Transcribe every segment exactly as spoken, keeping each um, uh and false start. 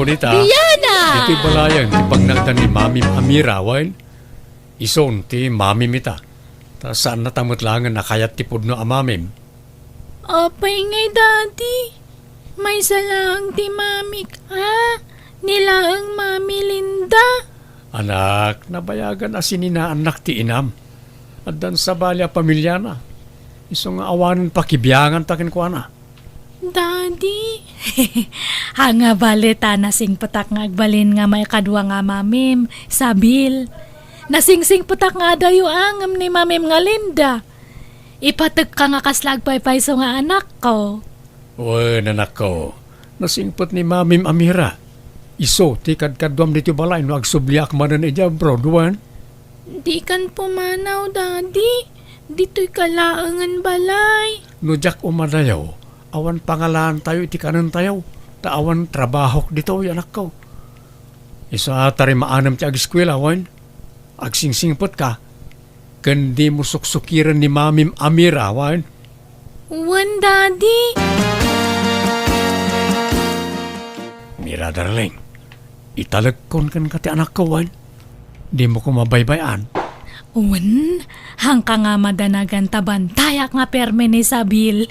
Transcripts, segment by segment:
Rita, Diana! Ditoy balayen ti pagnaedan ni Mamim a Mira, wen? Isun ti mamim ita. Ta saannata met laengen a kayat ti pudno a mamim. Apay ngay, Daddy? Maysa laeng ti mamik, a? Ni laeng Mami Linda? Anak, nabayagan a sininaannak ti inam. Addan sabali a pamiliana. Isu nga awanen pakibianganta kenkuana. Daddy, haan nga bale ta nasingpetak nga agbalin nga maikadua nga mamim, Sabil. Nasingsingpetak nga adayo a ngem ni mamim nga Linda. Ipatekka nga kasla agpaypayso nga anakko. Wen, anakko, nasingpet ni mamim a Mira. Isu ti kadkaduam ditoy balay no agsubliak manen idiay abroad, wen? Dikan pumanaw, Daddy. Ditoyka laengen balay. No diak umadayo, awan pangalaantayo iti kanentayo, ta awan trabahok ditoy, anakko. Isu a ta rimaanem ti ageskuela, wen? Agsingsingpetka, ken dimo suksukiren ni mamim a Mira, wen? Wen, Daddy. Mira, darling, italekkon kenka ti anakko, wen? Dimo koma baybay-an. Wen, haanka nga madanagan ta bantayak nga permi ni Sabil.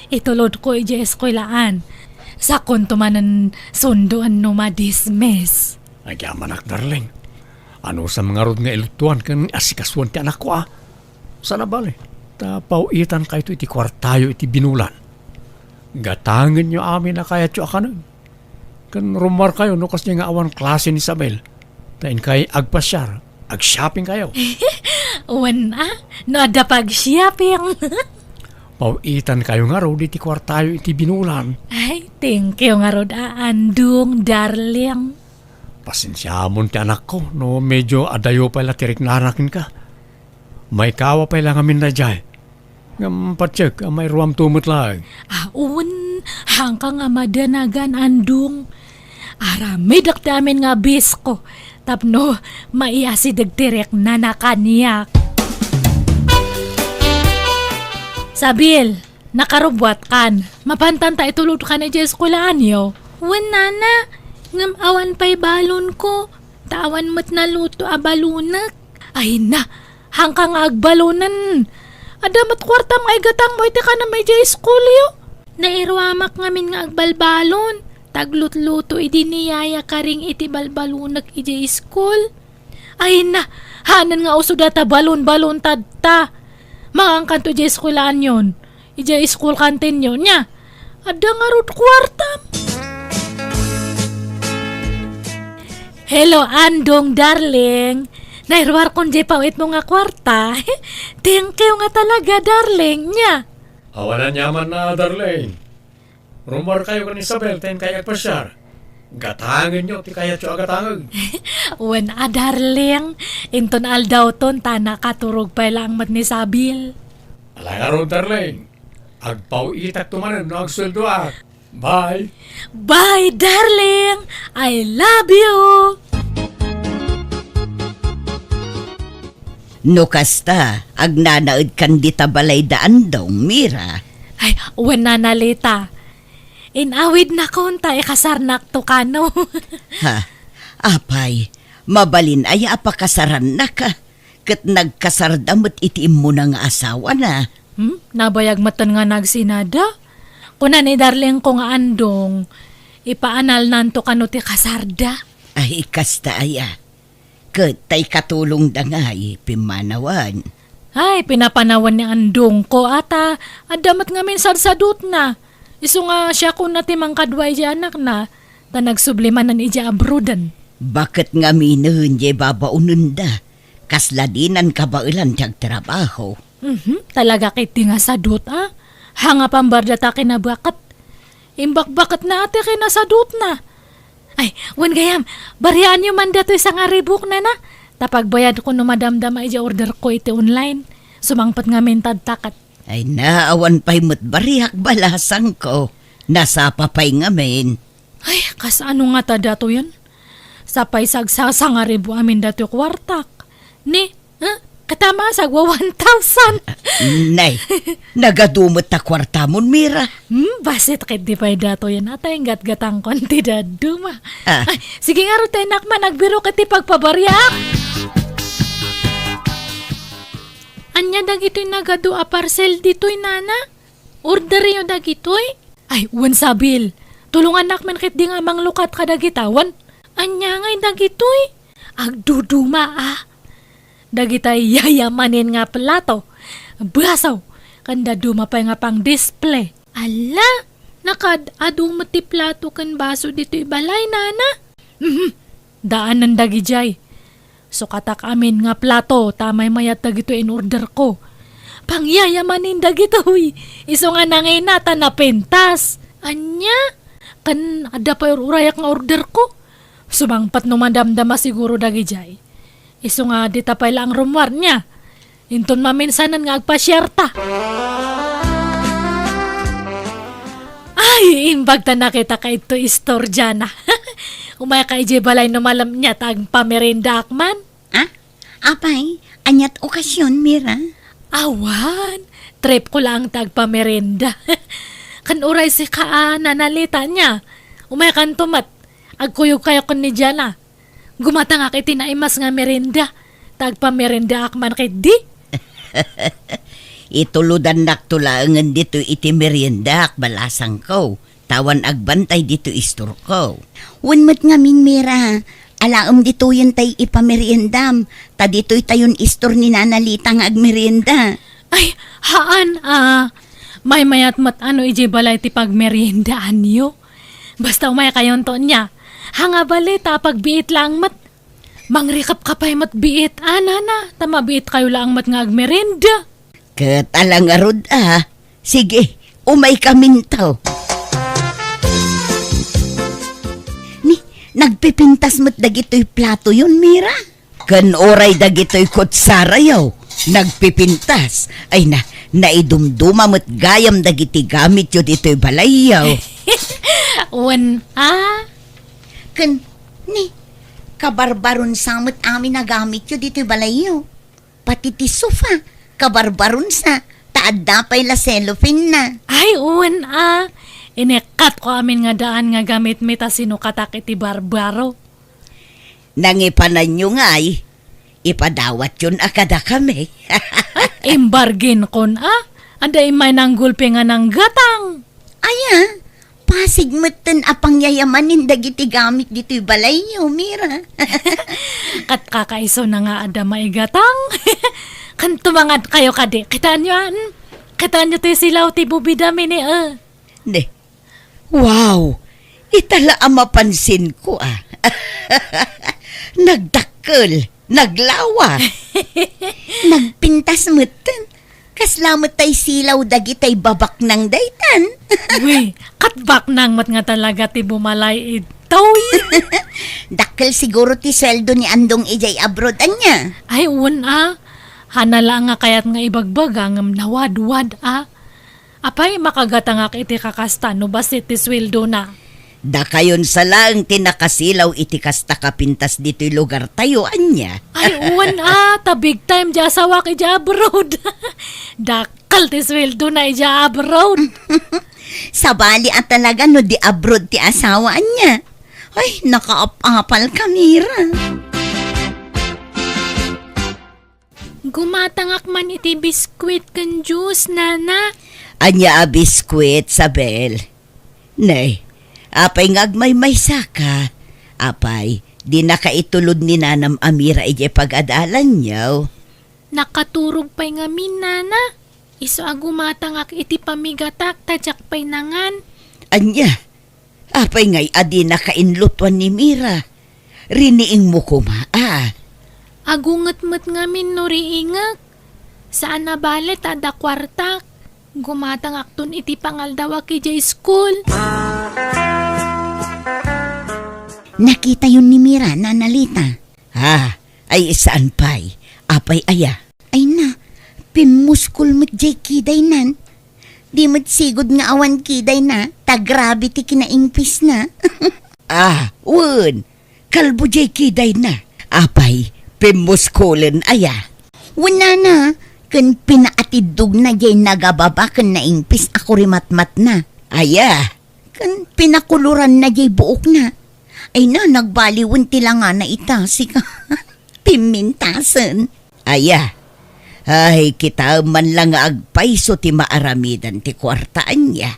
Itulodko idiay eskuelaan. Sakonto manen sundoen no madismiss. Agyamanak, darling. Anusam ngarud nga iluttuan ken asikasuan ti anakko, a? Saan a bale, ta paw-itankayto iti kuartayo iti binulan. Gatangenyo amin a kayatyo a kanen. Ken rummuarkayo no kasdiay nga awan klase ni Isabel. Ta inkay agpasiar, agshoppingkayo. Wen a, no adda pag-shopping. Paw-itankayo ngarud iti kuartayo iti binulan. Ay, thank you ngarud a, Andong, darling. Pasensiamon ti anakko no medyo adayo pay la ti riknana kenka. Maikawa pay la ngamin daydiay. Ngem patiek a mairuamto met laeng. Awan, haanka nga madanagan, Andong. Aramidek ti amin nga bisko tapno maiasideg ti riknana kaniak. Sabil, nakarubuatkan. Mapantanta itulodkan idiay eskuelaanyo. Wen, nana, ngem awan pay balonko, ta awan met naluto a balonek. Ay na, haanka nga agbalonen. Adda met kuartam nga igatangmo iti kanam idiay iskulyo. Nairuamak ngamin nga agbalbalon, ta aglutluto idi ni Yaya Karing iti balbalonek idiay iskul. Ay na, hanen nga uso data balon-balon tadta. Mangankanto idiay eskuelaanyon. Idiay school canteen-yo, nia? Adda ngarud kuartam. Hello, Andong, darling. Nairuarkon diay paw-itmo nga kuarta. Thank you nga talaga, darling, nia? Awan aniamanna, darling. Rummuarkayo ken Isabel ta inkay agpasiar. Gatangenyo ti kayatyo a gatangeg. Wen a, darling. Inton aldawton ta nakaturog pay laeng met ni Sabil. Ala ngarud, darling. Agpaw-itakto manen no agsueldoak. Bye. Bye, darling. I love you. No kasta, agnanaedkan dita balay da Andong, Mira. Ay, wen, Nana Lita. Inawidnakon ta ikasarnakto kano. Ha? Apay, mabalin aya a pakasarannaka? Ket nagkasarda met iti immuna nga asawana. Hmm? Nabayag metten nga nagsinada? Kuna ni darlingko nga Andong, ipaanalnanto kano ti kasarda. Ay, kasta aya. Ket ta ikatulongda ngay, pimmanawan. Ay, pinapanawan ni Andongko, a, ta adda met ngamin sadsadutna. Isu nga siakon ti mangkadua idiay anakna, ta nagsubli manen idiay abroaden. Baket ngaminen diay babaonenda, kasla dinan kabaelan ti agtrabaho. Mhm, talaga ketdi nga sadut, a? Haan nga pambarda ta kinabaket. Imbakbaketna a ti kinasadutna. Ay, wen gayam, bariaanyo man datoy sangaribuk, Nana. Ta pagbayadko no madamdama idiay orderko iti online. Sumangpet ngamin tadta ket. Ay na, awan pay met bariak, balasangko. Nasapa pay ngamin. Ay, kasano ngata datoyen? Sapay sagsasangaribu amin datoy kuartak. Ni, eh? Ket ta masagwa one thousand. Nay, nagadu met ta kuartamon, Mira. Hmm, bassit ket di pay datoyen a ta inggatgatangkon ti dadduma. Ah. Ay, sige ngarud ta innak man, agbirok iti pagpabariak. Ania dagitoy nagadu a parcel ditoy, nana? Orderyo dagitoy? Ay, wen sabil. Tulongannak man ketdi nga manglukat kadagita, wen? Ania ngay dagitoy? Agduduma, a. Dagitay yayamanen nga plato, baso, ken dadduma pay nga pang-display. Alla, nakaad-adu met ti plato ken baso ditoy balay, nana? Mhm. Daanen dagidiay. Sukatak amin nga plato ta maymayat dagitoy in-orderko. Pangyayamanen dagitoy. Isu nga nangina ta napintas. Ania? Ken adda pay ur-urayak nga orderko. Sumangpet no madamdama siguro dagidiay. Isu nga dita pay laeng rummuarna. Inton maminsanen nga agpasiarta. Ay, imbag ta nakitaka iti istorya na. Umayka idiay balay no malem nia ta agpameriendaak man. Ah? Apay, aniat okasion, Mira? Awan, tripko laeng ta agpamerienda. Ken uray sika a nanalita nia. Umaykanto met, agkuyogkayo ken ni Diana. Gumatangak iti naimas nga merienda, ta agpameriendaak man ketdi. Itulodannakto laengen ditoy iti meriendaak, balasangko, ta awan agbantay ditoy istorko. Wen met ngamin, Mira, alaem ditoyen tay ipameriendam, ta ditoy tayon istor ni Nana Lita nga agmerienda. Ay, haan, a. Maymayat met no idiay balay ti pagmeriendaanyo. Basta umaykayonto nia. Haan nga bali ta pagbiit laeng met. Mangrikapkapay met biit, a, nana, ta mabiitkayo laeng met nga agmerienda. Ket ala ngarud, a. Sige, umaykaminto. Ni, nagpipintas met dagitoy platoyon, Mira? Ken uray dagitoy kutsarayo, nagpipintas. Ay na, naidumduma met gayam dagiti gamityo ditoy balayyo. Wen, a? Ken, ni, kabarbarunsa met amin a gamityo ditoy balayyo. Pati ti sofa, kabarbarunsa, ta adda pay la cellophane na. Ay, wen, a. Inekkatko amin nga daan nga gamitmi ta sinukatak iti barbaro. Nangipananyo ngay, ipadawatyon a kadakami. Imbarginkon, a. Adda immay nanggulpi nga nanggatang. Aya, pasig metten a pangyayamanen dagiti gamit ditoy balayyo, Mira. Ket kakaisuna nga adda maigatang. Ken tumangadkayo kadi. Kitaenyo, a? Hmm? Kitaenyo ti silaw ti bubidami ni, a. Ne, Wow! Ita la a mapansinko, a. Nagdakkel, naglawa. Nagpintas metten. Kasla met tay silaw dagitay babaknang daytan. Wi, ket baknang met nga talaga ti bumalay itoy. Dakkel siguro ti sueldo ni Andong idiay abroad, ania? Ay, wen, a. Haan la nga kayat nga ibagbaga ngem nawadwad, a. Apay, makagatangak iti kakasta no bassit ti sueldona? Dakayon sa laeng ti nakasilaw iti kasta kapintas ditoy lugartayo, ania? Ay, wen, a, ta big time di asawak idiay abroad. Dakkel ti sueldona idiay abroad. Sabali a talaga no di abroad ti asawa, ania? Ay, nakaap-apal ka, Mira. Gumatangak man iti biskuit ken juice, nana. Ania a biskuit, Sabel? Nay, apay nga agmaymaysaka? Apay, dinaka itulod ni nanam a Mira idiay pag-adalanyo? Nakaturog pay ngamin, nana. Isu a gumatangak iti pamigatak ta diak pay nangan. Ania? Apay ngay a dinaka inlutuan ni Mira? Riniingmo koma, a? Agunget met ngamin no riingek. Saan a bale ta adda kuartak. Gumatangakton iti pangaldawak idiay school. Nakitayon ni Mira, Nana Lita. A, ay saan pay. Apay aya? Ay na, pimmuskol met diay kidaynan. Di met sigud nga awan kidayna, ta grabe ti kinaingpisna. A, wen, kalbo diay kidayna. Apay, pimmuskolen aya? Wen nana, ken pinaatiddogna jay nagababa ken naingpis a kurimatmatna. Aya? Ken pinakuloranna jay buokna. Ay na, nagbaliwen ti langana ita, sika. Pimmintasen. Aya? Ay, kitaem man la nga agpayso ti maaramidan ti kuarta ania.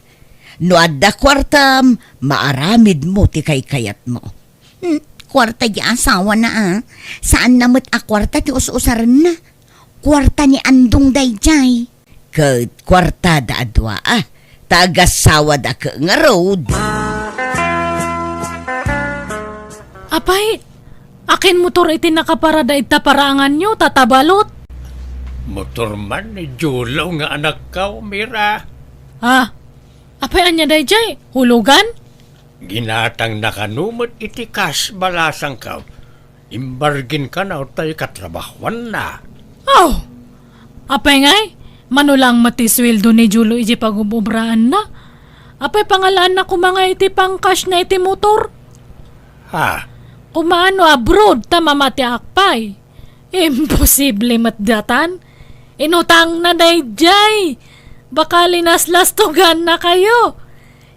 No adda kuartam, maaramidmo ti kaykayatmo. Hmm, kuarta di asawana, a. Saanna met a kuarta ti us-usarenna. Kuarta ni Andong daydiay. Ket kuartada a dua, a. Ta agasawada ket ngarud. Apay, akin motor iti nakaparada ita paraanganyo, tatabalot? Motor man ni Jolo nga anakkaw, Mira. Ah, apay ania daydiay? Hulugan? Ginatangna kano met iti kas balasangkaw. Imbargin kano tay katrabahuanna. Oh! Apay ngay, mano lang met ti sueldo ni Jolo iti pagub-obraanna? Apay pangalaanna koma nga iti pangkasna iti motor? Ha? Kumaano abroad ta mamatiak pay? Imposible met datan. Inutangna daydiay. Baka linaslastuganna kayo.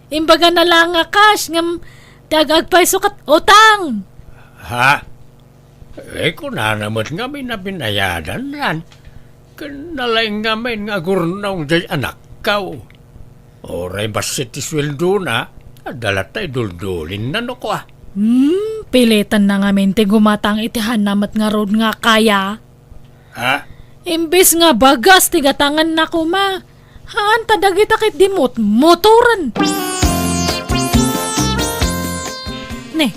Imbagana lang nga cash ngem ti ag-agpayso ket utang. Ha? Eh, kunana met ngamin a binayadannan. Ken nalaing ngamin nga agurnong jay anakkaw. Uray bassit ti sueldona, adda latta iduldulinna no kua. Hmm, pilitanna ngamin ti gumatang iti haanna met ngarud nga kaya. Ha? Imbes nga bagas ti gatanganna koma, haan ta dagita ketdi mot-, motoren. Ne,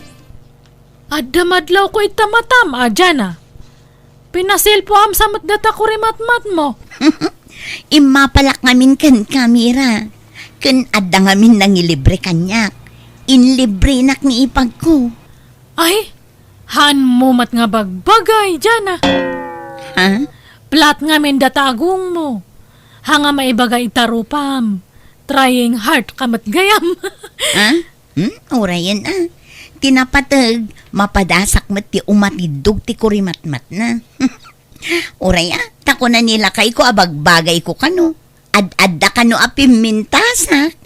adda madlawko ita matam, a Jana. Pinasilpoam sa met data kurimatmatmo. Immapalak ngamin kenka, Mira. Ken adda ngamin nangilibre kaniak. Inlibrenak ni ipagko. Ay, haanmo met nga bagbagay, Jana. Ha? Plat ngamin data agongmo. Haan nga maibaga ita rupam. Trying hard ka met gayam. Ha? Hmm? Urayen, a. Ti napateg, mapadasak met ti umatiddog ti kurimatmatna. Uray, a, ta kuna ni lakayko a bagbagayko kano. Ad-adda kano a pimmintasak.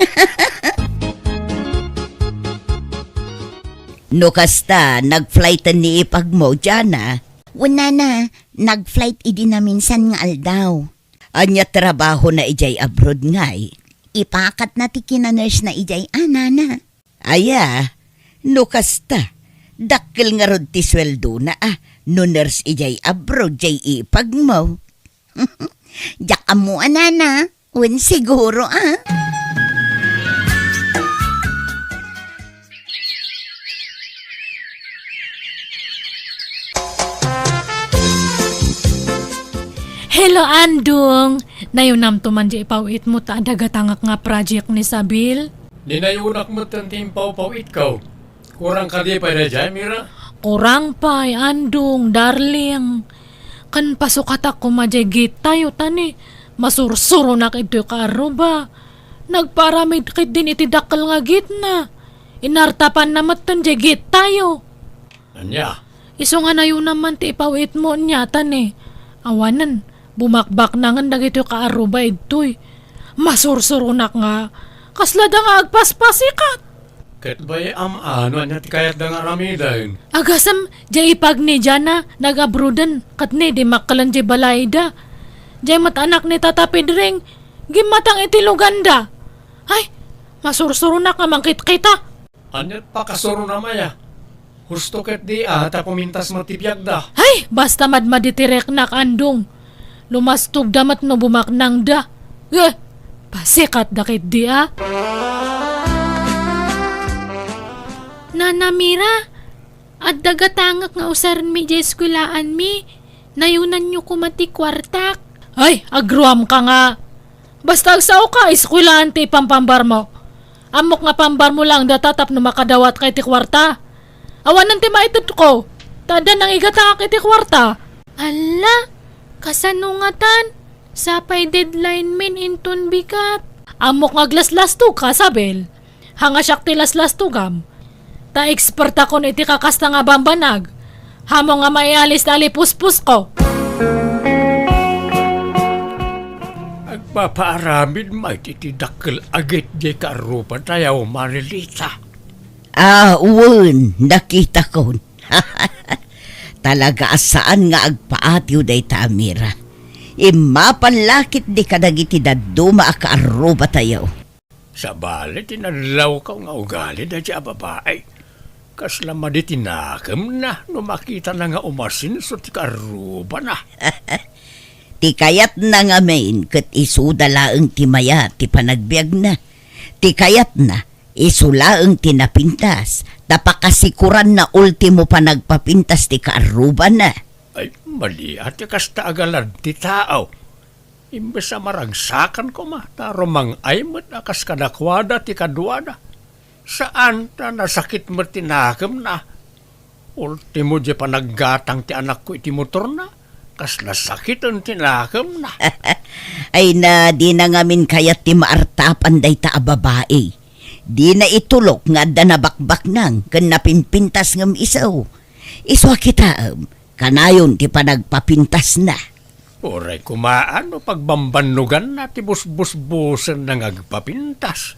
No kasta, nag-flighten ni ipagmo, Jana? Wen nana, nag-flight idi naminsan nga aldaw. Ania trabahona idiay abroad ngay? Ipakatna ti kina-nurse na idiay a, nana. Aya, no kasta, dakkel ngarud ti sueldona a no nurse idiay abroad diay ipagmo. Diak ammo a, nana, wen siguro a. Hello, Andong! Nayunamto man diay ipaw-itmo ta adda gatangak nga project ni Sabil? Ninayunak metten ti impawpaw-itko. Kurang kadi pay daydiay, Mira? Kurang pay, Andong, darling. Ken pasukatak koma diay gittayo ta ni, masursuronak idtoy kaarruba. Nagpaaramid ketdin iti dakkel nga gitna. Inartapanna metten diay gittayo. Ania? Isu nga nayunam man ti ipaw-itmo nia ta ni, awanen, bumakbaknangen dagitoy kaarruba idtoy. Masursuronak nga, kasla da nga agpaspasikat. Ket bay-am a no ania ti kayatda nga aramiden. Agasem, diay ipag ni Jana, nag-abroaden, ket ni, dimmakkelen diay balayda. Diay met anak ni Tata Pedring, gimmatang iti luganda. Ay, masursuronak nga mangkitkita. Aniat pakasurona maya? Husto ketdi a ta pumintas met ti biagda. Ay, basta madmadi ti riknak, Andong. Lumastogda met no bumaknangda. Eh, pasikatda ketdi a. Nana Mira, adda gatangak nga usarenmi diay eskuelaanmi. Nayunanyo koma ti kuartak. Ay, agruamka nga. Basta agsaoka, eskuelaan ti ipampambarmo. Ammok nga pambarmo laeng data tapno makadawatka iti kuarta. Awanen ti maitedko, ta adda nangigatangak iti kuarta. Alla, kasano ngatan? Sapay deadline min inton bigat. Ammok nga aglaslastogka, Sabel. Haan nga siak ti laslastogam. Ta ekspertakon iti kakasta nga bambanag. Haanmo nga maialis ti alipuspos ko. Mapaaramid met iti dakkel a gitdi kaarrubatayo, Marilita. Ah, wen, nakitakon. Talaga a saan nga agpaatiw dayta a Mira. Immapan la ketdi kadagiti dadduma a kaarrubatayo. Sabali ti nadlawko nga ugali daydi a babai. Kasla madi ti nakemna no makitana nga umasenso ti kaarrubana. Ti kayatna ngamin ket isuda laeng ti mayat ti panagbiagna. Ti kayatna, isu laeng ti napintas, ta pakasikuranna ultimo panagpapintas ti kaarrubana. Ay, mali a ti kasta a galad ti tao. Imbes a maragsakan koma, ta rumang-ay met a kas kadakuada ti kaduada. Saan ta nasakit met ti nakemna. Ultimo, di panaggatang ti anakko iti motorna, kas nasakiten ti nakemna. Ay na, dina ngamin kayat ti maartapan dayta a babai. Dina itulok nga adda nabakbaknang ken napimpintas ngem isu. Isu a kitaem, kanayon ti panagpapintasna. Uray koma no pagbambannoganna ti busbusbusenna nga agpapintas.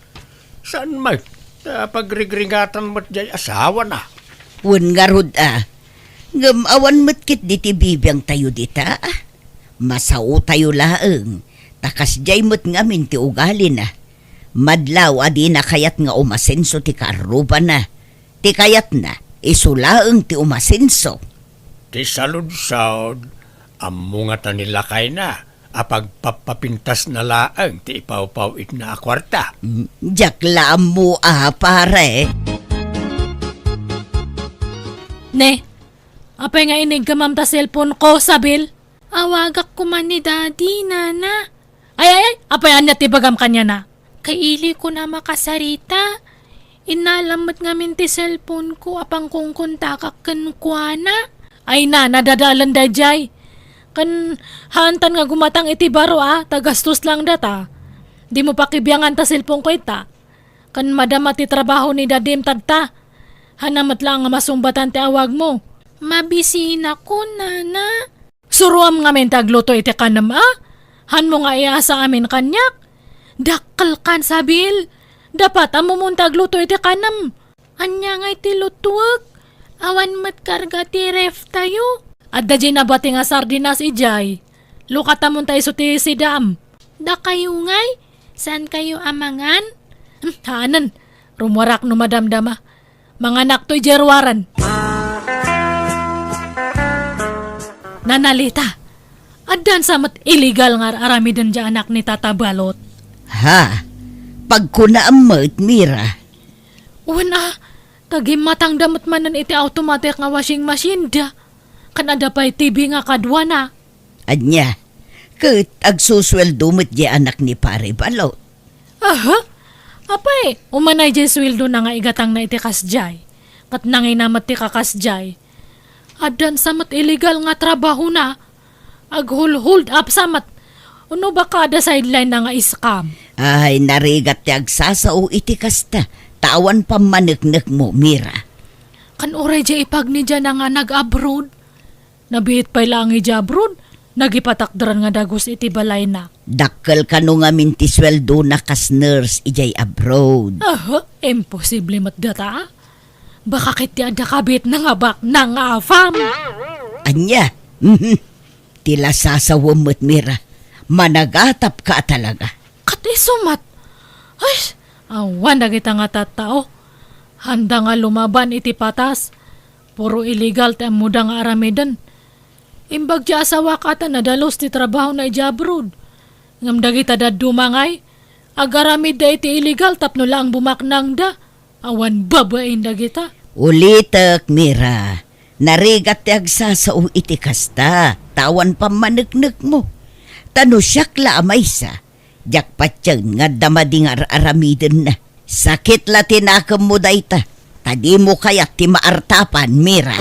Saan met ta pagrigrigatan met jay asawana. Wen ngarud a, ngem awan met ketdi ti bibiangtayo dita. Masaotayo laeng, ta kasdiay met ngamin ti ugalina. Madlaw a dina kayat nga umasenso ti kaarrubana. Ti kayatna, isu laeng ti umasenso. Ti saludsod, ammo ngata ni lakayna a pagpappapintasna laeng ti ipawpaw-itna a kuarta. Mm, diak la ammo a, pare. Ne, apay nga iniggamam ta cellphone ko, Sabil? Awagak koma ni Daddy, Nana. Ay, ay, ay, apay ania ti bagam kaniana? Kailikon a makasarita. Innalam met ngamin ti cellphone ko a pangkongkontakak kenkuana. Ay na, nadadalan daydiay. Ken haantan nga gumatang iti baro a, ta gastos lang data. Dimo pakibiangan ta cellphone ko ita. Ken madama ti trabaho ni Dadim tadta. Haanna met laeng a masungbatan ti awagmo. Mabisinakon, Nana. Suroam ngamin ti agluto iti kanem a? Hanmo nga iasa amin kaniak? Dakkelkan, Sabil. Dapat ammomon ti agluto iti kanem. Ania ngay ti lutuek? Awan met karga ti ref tayo. Adda diay nabati nga sardinas idiay. Lukatamon ta isu ti sidam. Dakayo ngay? Saan kayo a mangan? Hmm, haanen. Rumuarak no madamdama. Manganakto idiay ruaren. Nanalita, addan sa met illegal nga ar-aramiden diay anak ni Tata Balot. Ha? Pagkunaam met, Mira. Wen a, ta gimmatangda met manen iti automatic nga washing machine da. Ken adda pay T V nga kaduana. Ania, ket agsusueldo met diay anak ni Pare Balot. Aha? Apay, umanay diay sueldona nga igatangna iti kasdiay. Ket nangina met ti kakasdiay. Addan sa met illegal nga trabahona. Aghol-hold up sa met. Uno baka adda sideline na nga scam. Ay, narigat ti agsasao iti kasta. Ta awan pammaneknekmo, Mira. Kan uray diay ipagnidiana nga nag-abroad. Nabiit pay laeng idiay abroad, nagipatakderan nga dagus iti balayna. Dakkel kano ngamin ti sueldona kas nurse idiay abroad? Aha, imposible met data, a? Baka ket ti adda kabiitna nga baknang nga afam. Ania? Mhm. Ti la sasawem met, Mira. Managatapka a talaga. Ket isu met. Ay, awan dagita nga tattao. Handa nga lumaban iti patas. Puro illegal ti ammoda nga aramiden. Imbag ti asawak a ta nadalus ti trabahona idiay abroad. Ngem dagita dadduma ngay, agaramidda iti illegal tapno laeng bumaknangda. Awan babain dagita. Ulitek, Mira, narigat ti agsasao iti kasta, ta awan pammaneknekmo. Ta no siak la a maysa, diak patien nga adda madi nga ar-aramidenna. Sakit la ti nakemmo dayta, ta dimo kayat ti maartapan, Mira.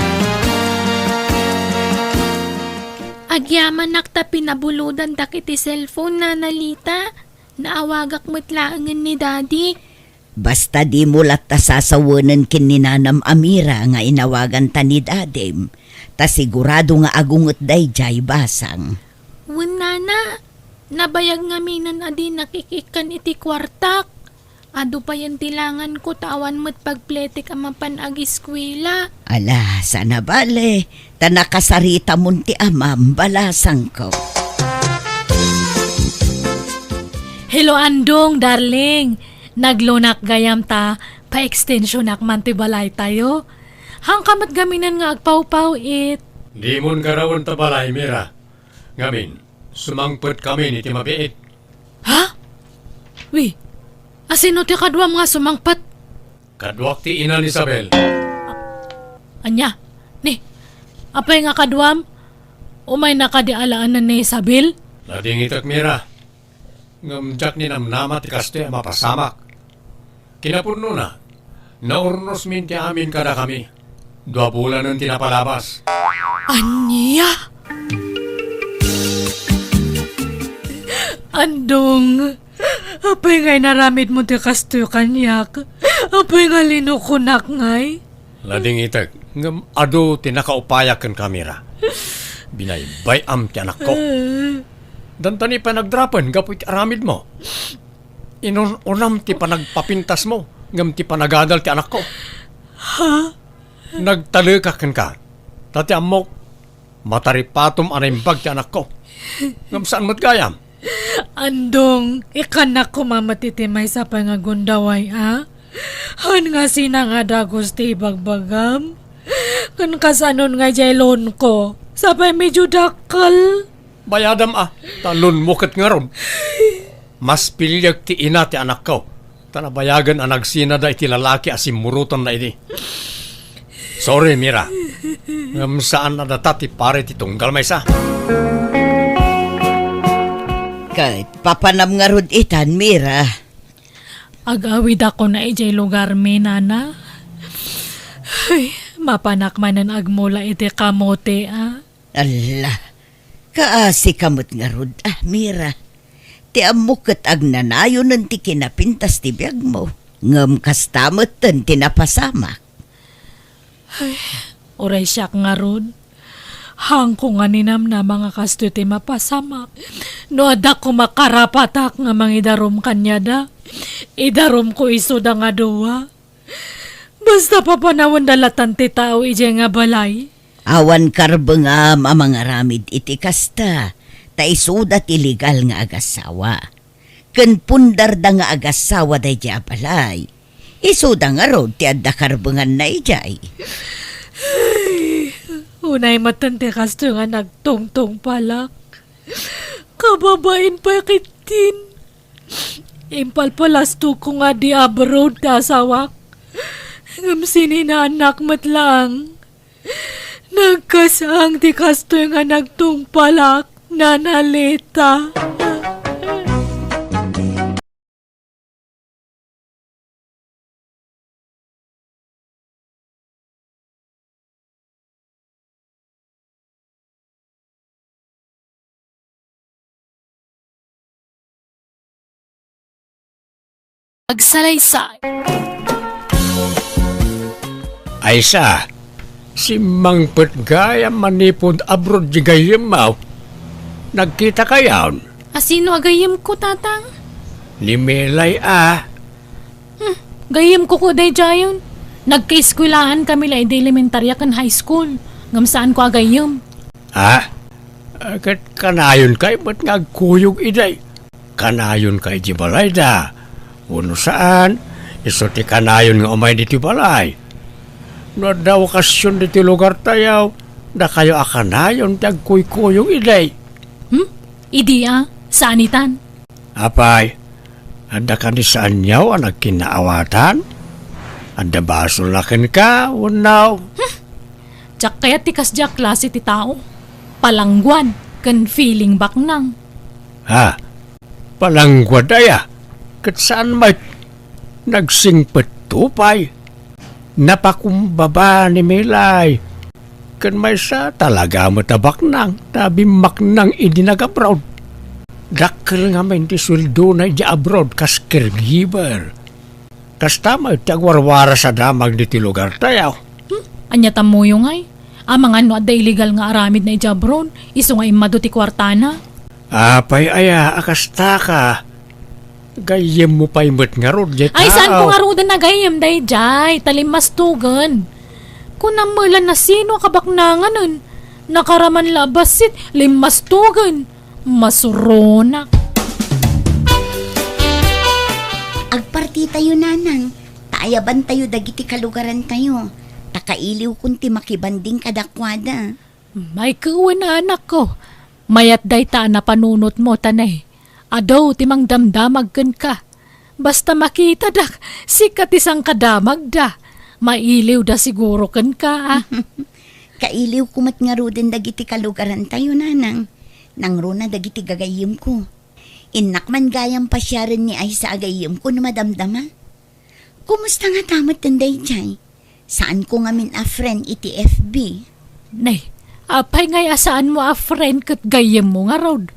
Agyamanak ta pinabulodandak iti cellphone, Nanalita. Naawagak met laengen ni Daddy. Basta dimo latta sasawenen ken ni Nanam a Mira nga inawaganta ni Dadim, ta sigurado nga agunget daydiay basang. Wen, Nana, Nabayag ngaminen a dinak ik-ikkan iti kuartak. Adu payen ti langanko ta awan met pagpletek a mapan agiskuela. Ala, saan a bale, ta nakasaritamon ti amam, balasangko. Hello, Andong, darling. Naglunak gayam ta pa-extensionak man ti balaytayo. Haanka met ngaminen nga agpawpaw-it. Dimon garawen ta balay, Mira. Ngamin, sumangpet kamin iti mabiit. Ha? Wi, asino ti kaduam nga sumangpet? Kaduak ti ina ni Isabel. Ania? Ni, apay nga kaduam? Umayna kadi alaenen ni Isabel? Nadingitek, Mira. Ngem diak ninamnama ti kastoy a mapasamak. Kinapudnona, naurnosmin ti amin kadakami. Dua bulanen ti napalabas. Ania? Andong, apay nga inaramidmo ti kastoy kaniak? Apay nga linukonak ngay? Nadingitek, ngem adu ti nakaupayak kenka, Mira. Binaybay-am ti anakko. Dantani pay nagdrapen gapu iti aramidmo. Inun-unam ti panagpapintasmo ngem ti panagadal ti anakko. Ha? Nagtaleka kenka. Ta ti ammok, mataripatom a naimbag ti anakko. Ngem saan met gayam? Andong, ikkannak koma met iti maysa pay nga gundaway, a? Haan nga sinangadagus ti ibagbagam? Ken kasanon nga idiay loanko? Sapay medyo dakkel. Bayadam a, ta loanmo ket ngarud. Mas piliek ti ina ti anakko, ta nabayagen a nagsinada iti lalaki a simmurotanna idi. Sorry, Mira. Ngem saan a data ti pare ti tunggal maysa. Ket papanam ngarud itan, Mira. Agawidakon a idiay lugarmi, nana. Ay, mapanak manen agmula iti kamote, a? Alla, kaasika met ngarud, a, Mira. Ti ammok ket agnanayonen ti kinapintas ti biagmo, ngem kasta metten ti napasamak. Ay, uray siak ngarud. Haanko nga ninamnama nga kastoy ti mapasamak. No adda koma karapatak nga mangidarum kaniada, idarumko isuda nga dua. Basta papanawenda latan ti tao idiay nga balay. Awan karbengam a mangaramid iti kasta, ta isuda ti legal nga agasawa. Ken pundarda nga agasawa daydiay a balay, isuda ngarud ti adda karbenganna idiay. Ay, unay metten ti kastoy nga nagtungtungpalak. Kababain pay ketdin. Impalpalastokko nga di abroad ti asawak. Ngem sininaannak met laeng. Nagkasang ti kastoy nga nagtungpalak, Nana Leta. Agsalaysay. Aysa, simmangpet gayam manipud abroad di gayyemmo. Nagkitakayon? A, sino a gayyemko, Tatang? Ni Melay a. Hmm, gayyemko ko daydiayen. Nagkaeskuelaan kami la idi elementaria ken high school. Ngem saanko a gayyem. Ha? Ah, ket kanayonkayo met nga agkuyog idi. Kanayonkayo iti balayda. Wenno saan, isu ti kanayon nga umay ditoy balay. No adda okasion ditoy lugartayo, dakayo a kanayon ti agkuykuyog idi. Hmm? Idi a, saan itan? Apay, adda kadi saanyo a nagkinnaawatan? Adda basolna kenka, wenno? Hmm. Diak kayat ti kasdiay a klase ti tao. Palangguad ken feeling baknang. Ha? Palangguad aya? Ket saan met. Nagsingpetto pay. Napakumbaba ni Melay. Ken maysa, talaga met a baknang, ta bimmaknang idi nag-abroad. Dakkel ngamin ti sueldona idiay abroad kas caregiver. Kasta met ti agwarwaras a damag ditoy lugartayo. Hmm? Ania tammoyo ngay? Amangan no adda illegal nga aramidna idiay abroad, isu nga immadu ti kuartana. Apay aya a kastaka? Gayyemmo pay met ngarud, diay tao. Ay, saanko ngaruden a gayyem daydiay, ta limmastugen. Kunam met la no sino a kabaknanganen. Nakaraman la a bassit, limmastugen. Masuronak. Agpartitayo, nanang, ta ayabantayo dagiti kalugarantayo, ta kailiwkon ti makibanding kadakuada. Ay, ket wen, anakko. Mayat dayta a napanunotmo, ta ne, adu ti mangdamdamag kenka. Basta makitadak, sika ti sangkadamagda. Mailiwda siguro kenka, a. Kailiwko met ngaruden dagiti kalugarantayo, nanang. Nangruna dagiti gagayyemko. Innak man gayam pasiaren ni Aisa a gayyemko no madamdama. Kumusta ngata met daydiay? Saanko ngamin a friend iti F B. Nay, apay ngay a saanmo a friend ket gayyemmo ngarud?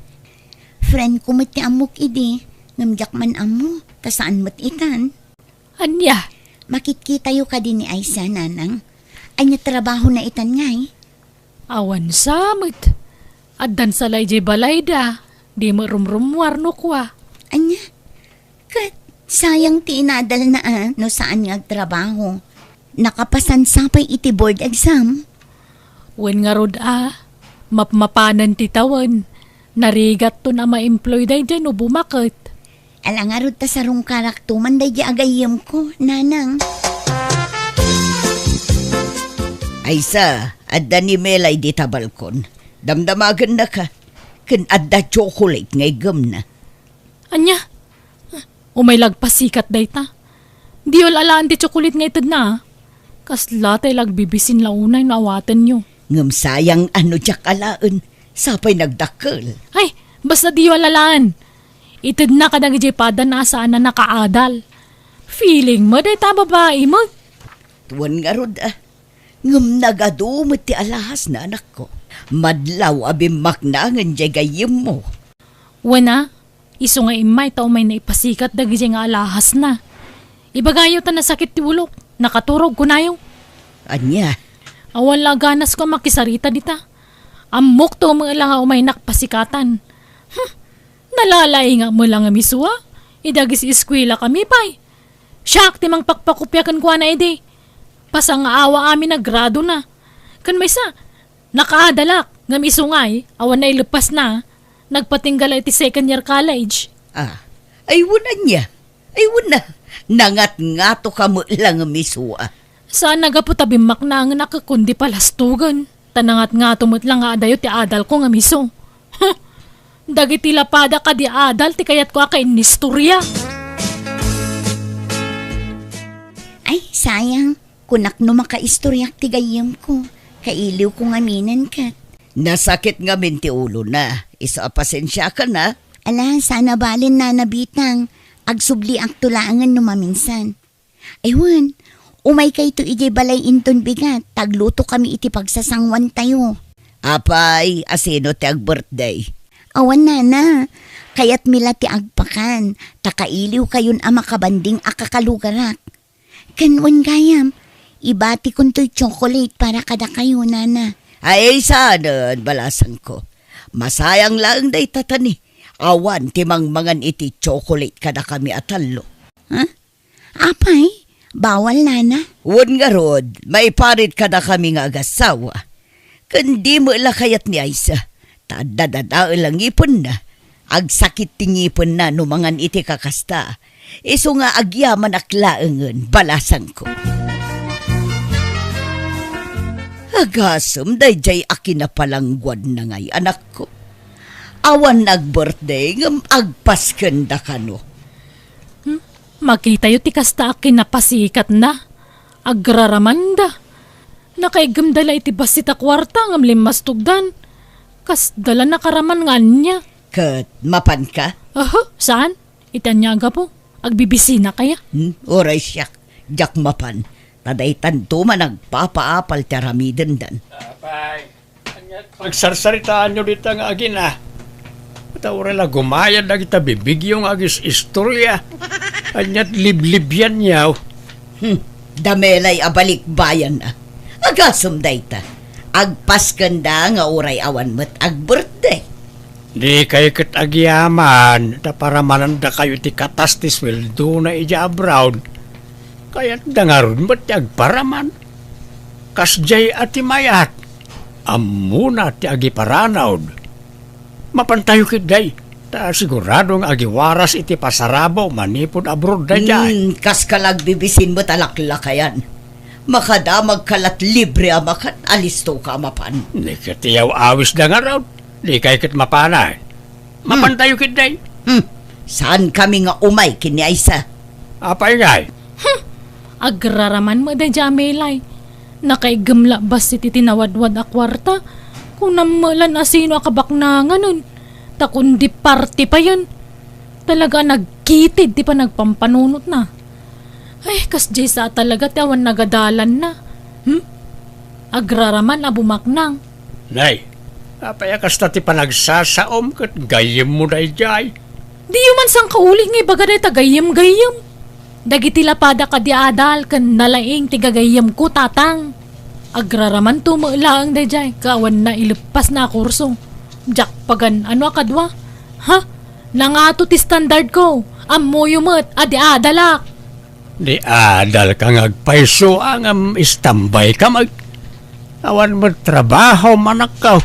Friendko met ti ammok idi, ngem diak man ammo, ta saan met itan. Ania? Makitkitayo kadi ni Aisa, nanang? Ania trabahona itan ngay? Awan sa met. Addan sa la idiay balayda, di met rumrummuar no kua. Ania? Ket sayang ti inadalna a no saan nga agtrabaho. Nakapasan sa pay iti board exam? Wen ngarud a, mapmapanen ti tawen. Narigatton a ma-employ daydiay no bumaket. Ala ngarud ta sarungkarakto man daydiay a gayyemko, nanang. Aisa, adda ni Melay dita balkon. Damdamagennaka. Ken adda chocolate nga iggemna. Ania? Umay la agpasikat dayta. Diyo la alaen ti chocolate nga itedna, a. Kasla tay la agbibisin la unay no awatenyo. Ngem sayang a no diak alaen, sa pay nagdakkel. Ay, basta diyo la alaen. Itedna kadagiti padana a saan a nakaadal. Feeling mo dayta a babai met. Wen ngarud, a. Ngem nagadu met ti alahasna, anakko. Madlaw a bimmaknangen diay gayyemmo. Wen a, isu nga immay ta umay na ipasikat dagidiay nga alahasna. Ibagayo ta nasakit ti ulok, nakaturog kunayo. Ania? Awan la ganasko a makisarita dita. Ammok to met la nga umaynak pasikatan. Hmm, nalalaingak met la nga misua. Idagis eskuela kami pay. Siak ti mangpakpakopia kenkuana idi. Pasangaawa amin a gradona. Ken maysa, nakaadalak, ngem isu ngay, awan naileppasna, nagpatingga la iti second year college. Ah, ay wen ania? Ay wen a, nangatngatoka met la ngem isu a. Saan a gapu ta bimmaknangenak ket kundi palastogen. Ta nangatngato met la nga adayo ti adalko ngem isu. Huh! Dagiti la pada kadi adal ti kayatko a kainistorya. Ay, sayang. Kunak no makaistoryak ti gayyemko. Kailiwko ngaminen ket. Nasakit ngamin ti ulona. Isu a pasensiakan a. Ala, saan a bale, Nana Bitang. Agsubliakto laengen no maminsan. Ay wen, umaykayto idiay balay inton bigat, ta aglutokami iti pagsasanguantayo. Apay, a sino ti agbirthday? Awan, Nana. Kayatmi la ti agpakan, ta kailiwkayon a makabanding a kakalugarak. Ken wen gayam, ibatikon toy chocolate para kadakayo, Nana. Ay, saanen, balasangko. Masayang laeng dayta ta ni, awan ti mangmangan iti chocolate kadakami a tallo. Ha? Apay, bawal, Nana? Wen ngarud, maiparit kadakami nga agassawa. Ken di met la kayat ni Aisa, ta adda dadael a ngipenna. Agsakit ti ngipenna no mangan iti kakasta. Isu nga agyamanak laengen, balasangko. Agasem daydiay a kinapalangguadna ngay, anakko. Awan nag-birthday ngem agpaskenda kano. Hmm? Makitayo ti kasta a kinapasikatna. Agraramanda. Nakaiggemda la iti bassit a kuarta ngem limmastogdan. Kasda la nakaraman nga ania. Ket mapanka? Aha, saan? Iti ania a gapu? Agbibisinak aya? Hmm, uray siak. Diak mapan. Ta daytanto man agpapaapal ti aramidendan. Apay. Aniat pagsarsaritaanyo dita nga agina? Ta uray la gumayad dagita bibigyo nga agis-istorya. Aniat liblibianyo? Hmm, damelay a balikbayan a. Agasem dayta. Agpaskenda nga uray awan met agbirthday. Dikay ket agyaman ta paramanandakayo iti katas ti sueldona idiay abroad. Kayatda ngarud met ti agparaman. Kasdiay a ti mayat, ammona ti agiparanod. Mapantayo ketdi, ta sigurado nga agiwaras iti pasarabo manipud abroad daydiay. Hmm, kas ka la agbibisin met a laklakayan. Makadamagka la't libre a makan, alistoka a mapan. Ni ket iyaw-awisda ngarud, dikay ket mapanay. Hmm. Mapantayo ketdi. Hmm, saan kami nga umay ken ni Aisa? Apay ngay? Hmm, agraraman met daydiay a Melay. Nakaiggem la bassit iti nawadwad a kuarta. Kunam met la no asino a kabaknanganen. Ta kundi parti payen. Talaga a nagkitid ti panagpampanunotna. Ay, kasdiay sa talaga ti awan nagadalanna. Hmm? Agraraman a bumaknang. Nay, apay a kasta ti panagsasaom ket gayyemmo daydiay? Diyo man sangkauli nga ibaga dayta gayyem-gayyem. Dagiti lapada kadi adal ken nalaing ti gagayyemko, tatang. Agraramanto met laeng daydiay, ket awan naileppasna a kurso. Diak pagan-ano a kadua. Ha? Nangato ti standardko. Ammoyo met a di adalak. Di adalka nga agpayso ngem istambayka met. Awan met trabahom, anakko.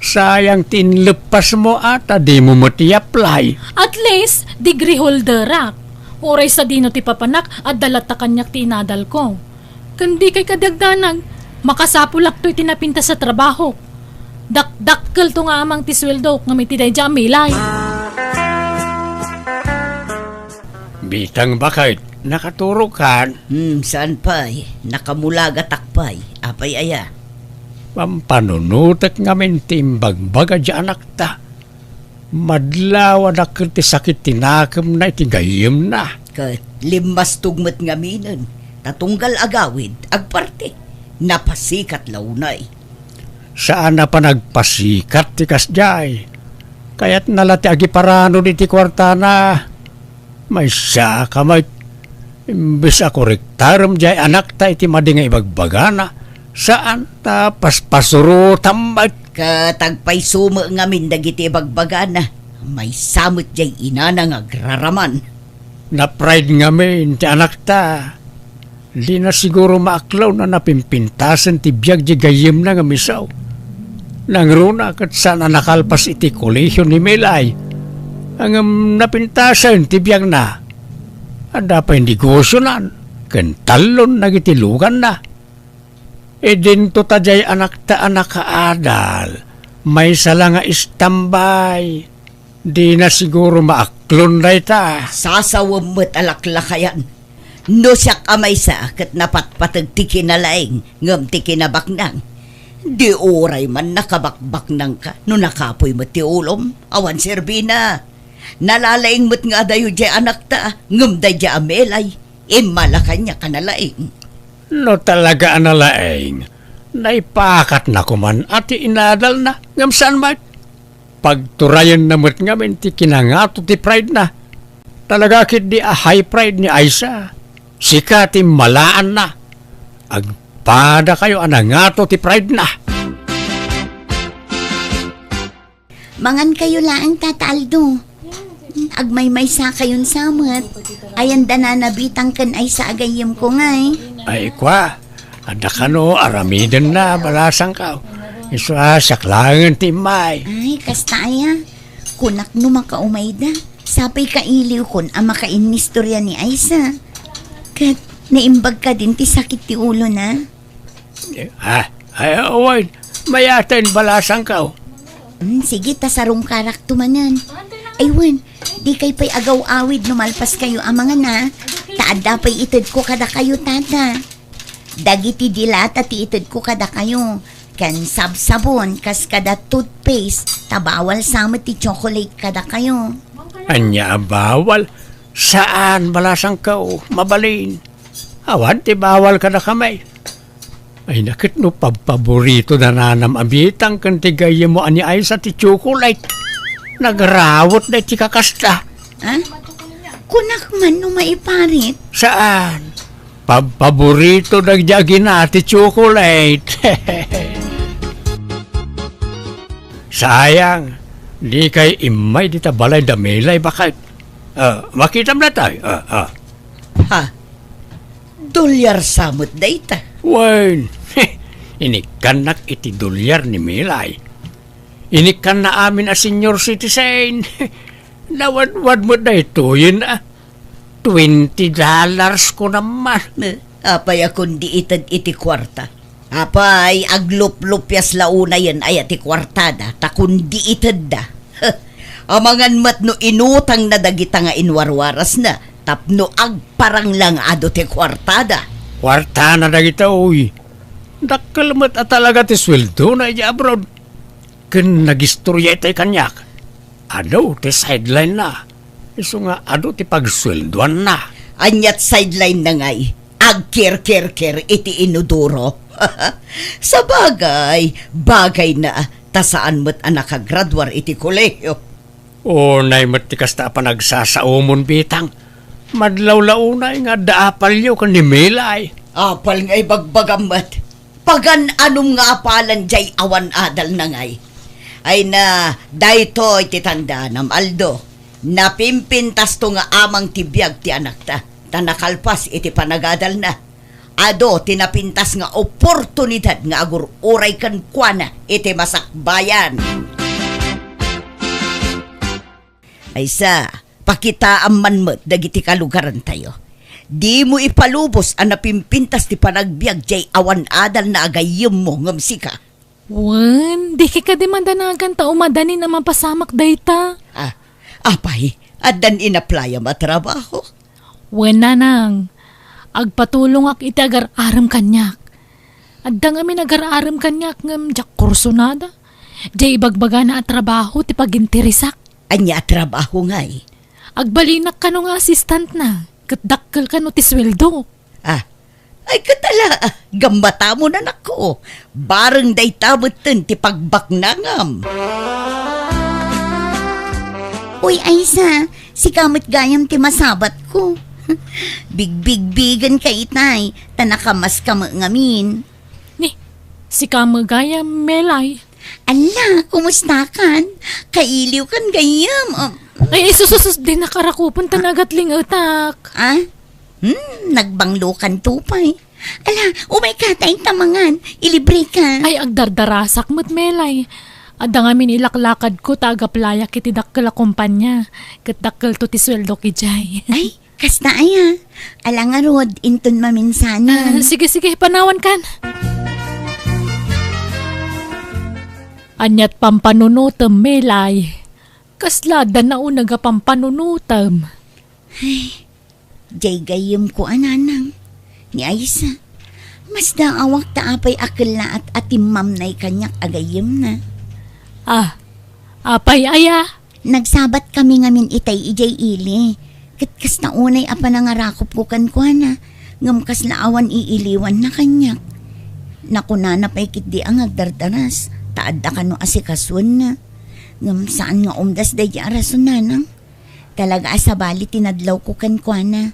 Sayang ti inleppasmo a ta dimo met i-apply. At least, degree holderak. Uray sadino ti papanak, adda latta kaniak ti inadalko. Ken dikay kadi agdanag, makasapulakto iti napintas a trabahok. Dakdakkelto nga amang ti sueldok ngem iti daydiay a Melay. Bitang baket, nakaturogkan? Hmm, saan pay? Nakamulagatak pay. Apay aya? Pampanunotek ngamin ti imbagbaga diay anakta. Madlaw a dakkel ti sakit ti nakemna iti gayyemna. Ket limmastog met ngaminen, ta tunggal agawid, agparti. Napasikat la unay. Saan a panagpasikat ti kasdiay. Kayatna la ti agiparanod iti kuartana. Maysa ka met. Imbes a korektarem diay anakta iti madi nga ibagbagana, saan ta paspasurotam met. Ket agpayso met ngamin dagiti ibagbagana. Maysa met diay inana nga agraraman. Na-pride ngamin ti anakta. Dina siguro maaklon a napimpintasen ti biag diay gayyemna nga misaw. Nangruna ket saan a nakalpas iti kolehio ni Melay. Ngem napintasen ti biagna. Adda pay negosionan ken tallon dagiti luganna. Idinto ta diay anakta a nakaadal, maysa la nga istambay. Dina siguro maaklon dayta. Sasawem met a laklakayan. No siak a maysa ket napatpateg ti kinalaing ngem ti kinabaknang. Di uray man nakabakbaknangka no nakapuy met ti ulom, awan serbina. Nalalaing met nga adayo diay anakta ngem daydiay a Melay, immala kaniak a nalaing. No talaga a nalaing, naipakatna koman a ti inadalna ngem saan met. Pagturayenna met ngamin ti kinangato ti pride-na. Talaga ketdi a high pride ni Aisa. Sika ti malaanna. Agpadakayo a nangato ti pride-na. Mangankayo laeng, Tata Aldo. Agmaymaysakayon sa met. Ayan da nanabitang ken Aisa a gayyemko ngay. Ay, kua. Adda kano, aramidenna, balasangko. Isu a, siak laengen ti immay. Ay, kasta aya. Kunak no makaumayda. Sapay kailiwkon a makainnistoria ni Aisa. Ket naimbag kadin ti sakit ti ulona. Ah, ay, awan. Mayaten, balasangko. Hmm, sige, ta sarungkarakto manen. Ay, wen, dikay pay agaw-awid no malpaskayo a mangana. Ta adda pay itedko kadakayo, Tata. Dagiti dilata ti itedko kadakayo, ken sabsabon kas kada toothpaste, ta bawal sa met ti chocolate kadakayo. Ania a bawal? Saan, balasangko, mabalin. Awan ti bawal kadakami. Ay, naket no pabpaborito da nanam a bitang ken ti gayyemmo a ni Aisa ti chocolate. Nagrawot da iti kakasta. Ah? Kunak man no maiparit. Saan? Pabpaborito dagiti agina ti chocolate. Sayang, Dikay immay dita balay da Melay, baket. Ah, makitam daytoy. Ah, ah. Ha? Dolyar sa met dayta? Wen, inikkannak iti dolyar ni Melay. Inikkanna amin a senior citizen. Nawadwad met daytoyen, ah. Twenty dollars ko naman. Eh, apay a kundi ited iti kuarta? Apay, agluplupias la unayen aya ti kuartada, ta kundi itedda. Amangan met no inutangna dagita nga inwarwarasna tapno agparang la nga adu ti kuartada. Kuartana dagita, uy. Dakkel met a talaga ti sueldona idiay abroad. Ken nagistorya itay kaniak. Adu ti sideline na. Isu nga adu ti pagsueldoanna. Aniat sideline na ngay? Agkerkerker iti inodoro. Sabagay, bagayna, ta saan met a nakagraduar iti kolehio. Unay met ti kasta a panagsasaomon, Bitang. Madlawlaw unay nga adda apalyo ken ni Melay. Apal nga ibagbagam met. Pagan-anom nga apalan jay awan adal na ngay. Ay na, daytoy ti tandaanam, Aldo. Napimpintasto nga amang ti biag ti anakta, ta nakalpas iti panagadalna. Adu ti napintas nga oportunidad nga agur-uray kenkuana iti masakbayan. Aysa, pakitaam man met dagiti kalugarantayo. Dimo ipalubos a napimpintas ti panagbiag jay awan adal na a gayyemmo ngem sika. Wen, dika kadi madanagan ta umadanin a mapasamak dayta. Ah, apay, addan inaplayam a trabaho? Wen, nanang, agpatulongak iti agar-arem kaniak. Adda ngamin agar-arem kaniak ngem diak kursunada. Jay ibagbagana a trabaho ti paginteresak. Ania a trabaho ngay? Agbalinak kano nga assistantna, ket dakkel kano ti sueldo. Ah, ay ket ala, gammatamo, anakko. Bareng dayta metten ti pagbaknangam. Uy, Aysa, sika met gayam ti masabatko. Bigbigbigenka itay, ta nakamaska met ngamin. Ni, sika met gayam, Melay. Ala, kumustakan? Kailiwkan gayam. Ah. Ay, ay, sus, sus, sus, dinnak a rakupen ta nagatlingetak. Ah? Hmm, nagbanglokanto pay. Ala, umayka ta inta mangan. Ilibreka. Ay, agdardarasak met, Melay. Adda ngamin ilaklakadko ta agaplayak iti dakkel a kompania. Ket dakkelto ti sueldok idiay. Ay, kasta aya. Ala ngarud, inton maminsanan. Ah, sige, sige, panawankan. Aniat pampanunotem, Melay? Kasla adda nauneg a pampanunotem? Ay, jay gayyemko a nanang. Ni Aysa, masdaawak ta apay a kellaat a timmamnay kaniak a gayyemna. Ah, apay aya? Nagsabatkami ngamin itay idiay ili, ket kasta unay a panangarakupko kenkuana, ngem kasla awan iiliwanna kaniak. Nakunana pay ketdi a agdardaras, ta adda kano asikasuenna. Ngem saan nga umdas daydi a rason, nanang. Talaga a sabali ti nadlawko kenkuana.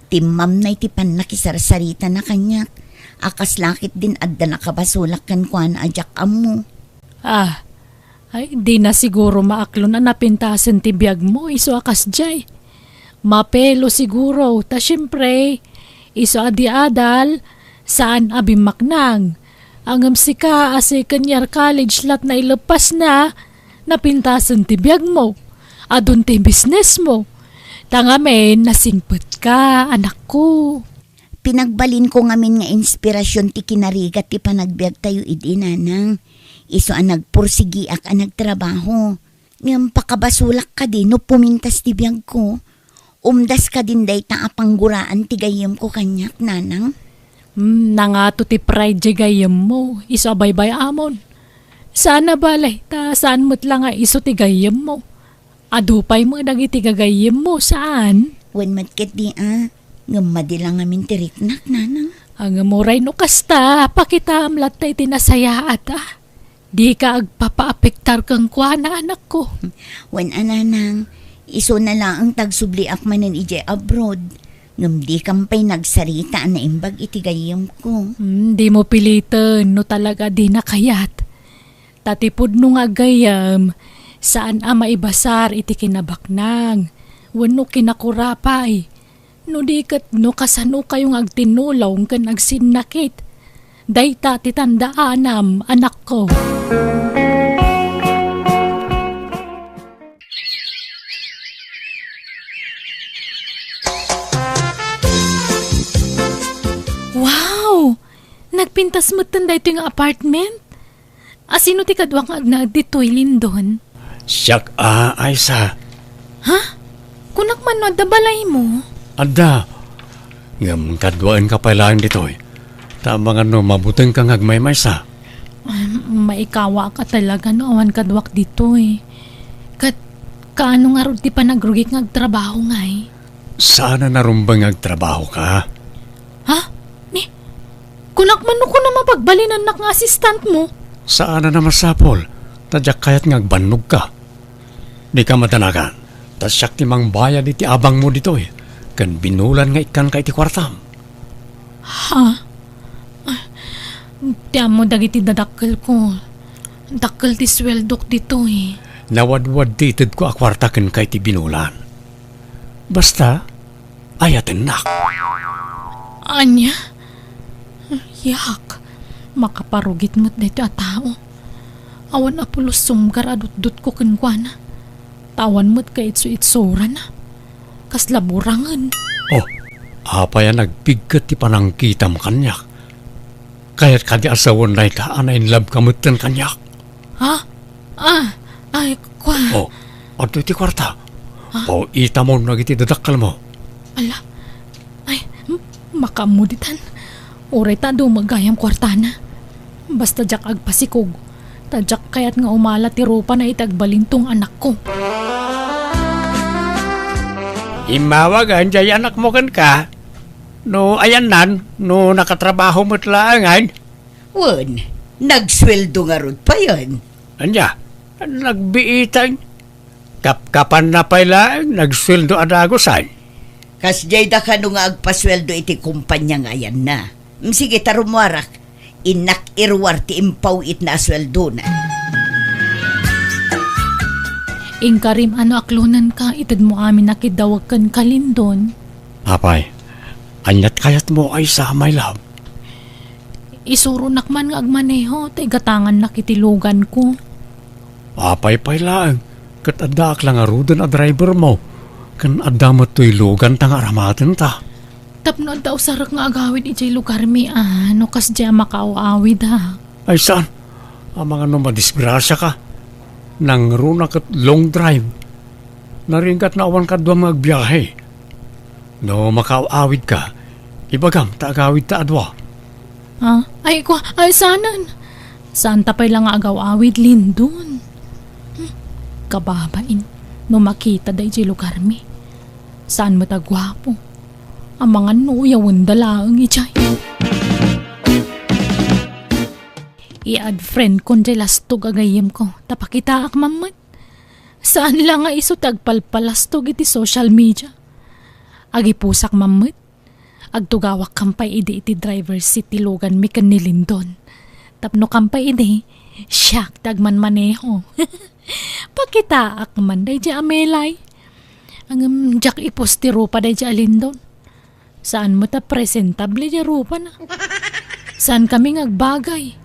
Timmamnay ti pannakisarsaritana kaniak, a kasla ketdin adda nakabasolak kenkuana a diak ammo. Ah, ay, dina siguro maaklon a napintasen ti biagmo isu a kasdiay. Mapelo siguro, ta siempre, isu a di adal, saan a bimmaknang. Ngem sika a second year college lat naileppasna, napintasen ti biagmo. Adun ti businessmo. Ta ngamin, nasingpetka, anakko. Pinagbalinko ngamin nga inspirasyon ti kinarigat ti panagbiagtayo idi, nanang. Isu a nagpursigiak a nagtrabaho. Ngem pakabasolak kadi no pumintas ti biagko. Umdas kadin dayta a pangguraan ti gayyemko kaniak, nanang? Hmm, nangato ti pride diay gayyemmo, isu a baybay-amon. Saan a bale, ta saan met la nga isu ti gayyemmo. Adu pay met dagiti gagayyemmo, saan? Wen met ketdi a, ngem madi la ngamin ti riknak, nanang. Ngem uray no kasta, pakitaam latta iti nasayaat, a. Dika agpapaapektar kenkuana, anakko. Wen a, nanang, isuna laeng ta agsubliak manen idiay abroad. Ngem dikam pay nagsarita a naimbag iti gayyemko. Hmm, dimo piliten no talaga dina kayat. Ta ti pudno nga aggayyem, Saan a maibasar iti kinabaknang wenno kinakura pay, no di ket no kasanokayo nga agtinnulong ken agsinnakit. Dayta ti tandaanam, anakko. Wow! Nagpintas metten daytoy nga apartment? A, sino ti kaduak nga agnaed ditoy, Lindon? Siak a, Aisa. Ha? Kunak man no adda balaymo? Adda. Ngem kaduaenka pay laeng ditoy. Ta amangan no mabutengka nga agmaymaysa. Ay, maikawaak a talaga no awan kaduak ditoy. Ket kaano ngarud ti panagrugik nga agtrabaho ngay? Saan a narumbeng nga agtrabahoka. Ha? Ni, kunak man no kuna mapagbalinannak nga assistantmo? Saan a masapul, ta diak kayat nga agbannogka. Dika madanagan, ta siak ti mangbayad iti abangmo ditoy, ken binulan nga ikkanka iti kuartam. Ha? Ah, ti ammo dagiti dadakkelko. Dakkel ti sueldok ditoy. Nawadwad ti itedko a kuarta kenka iti binulan. Basta, ayatennak. Ania? Yak, makaparugit met daytoy a tao. Awan a pulos sumgar a dutdotko kenkuana. Ta awan met kaitsu-itsurana. Kasla burangen. Oh, apay a nagpigket ti panangkitam kaniak? Kayat kadi a sawen dayta a nainlabka metten kaniak? Ha? Ah, ay, kua. Oh, adtoy ti kuarta. Ha? Oh, itamon dagiti dadakkelmo. Ala. Ay, m-, makaammo ditan. Uray ta dumagayam kuartana. Basta diak agpasikog. Ta diak kayat nga umala ti rupana iti agbalintong anakko. Immawagen diay anakmo kenka. No ayannan, no nakatrabaho met laengen. Wen, nagsueldo ngarud payen. Ania, nagbiitang. Kapkapanna pay laeng, nagsueldo a dagusan. Kasdiay da kano nga agpasueldo iti kumpania nga ayanna. Mm, sige, ta rummuarak. Innak iruar ti impaw-itna a sueldona. Inkarim a no aklonenka, itedmo amin a kiddaweg kenka, Lindon. Apay, aniat kayatmo, Aisa, my love? Isuronak man nga agmaneho, ta igatangannak iti luganko. Apay pay laeng, ket addaak la ngaruden a drivermo, ken adda met toy luganta nga aramatenta. Tapno adda usarek nga agawid idiay lugarmi a, no kasdiay a makaaw-awid a. Ay saan, amangan no madisgrasiaka. Nangruna ket long drive. Naringgat no awan kaduam nga agbiahe. No makaaw-awidka, ibagam ta agawidta a dua. Ah, ay, kua, ay, saanen. Saanta pay la nga agaw-awid, Lindon. Hmm, kababain, no makita daydiay lugarmi. Saan met a guapo. Amangan no uyawenda laeng idiay. I-add friend kon diay lastog a gayyemko, ta pakitaak man met. Saan la nga isu ti agpalpalastog iti social media. Agipusak man met. Agtugawak kampay idi iti driver's seat ti luganmi ken ni Lindon. Tapno kampay idi, siak ti agmanmaneho. Pakitaak man daydiay a melay. Ngem diak ipus ti rupa daydiay a Lindon. Saan met a presentable diay rupana. Saankami nga agbagay.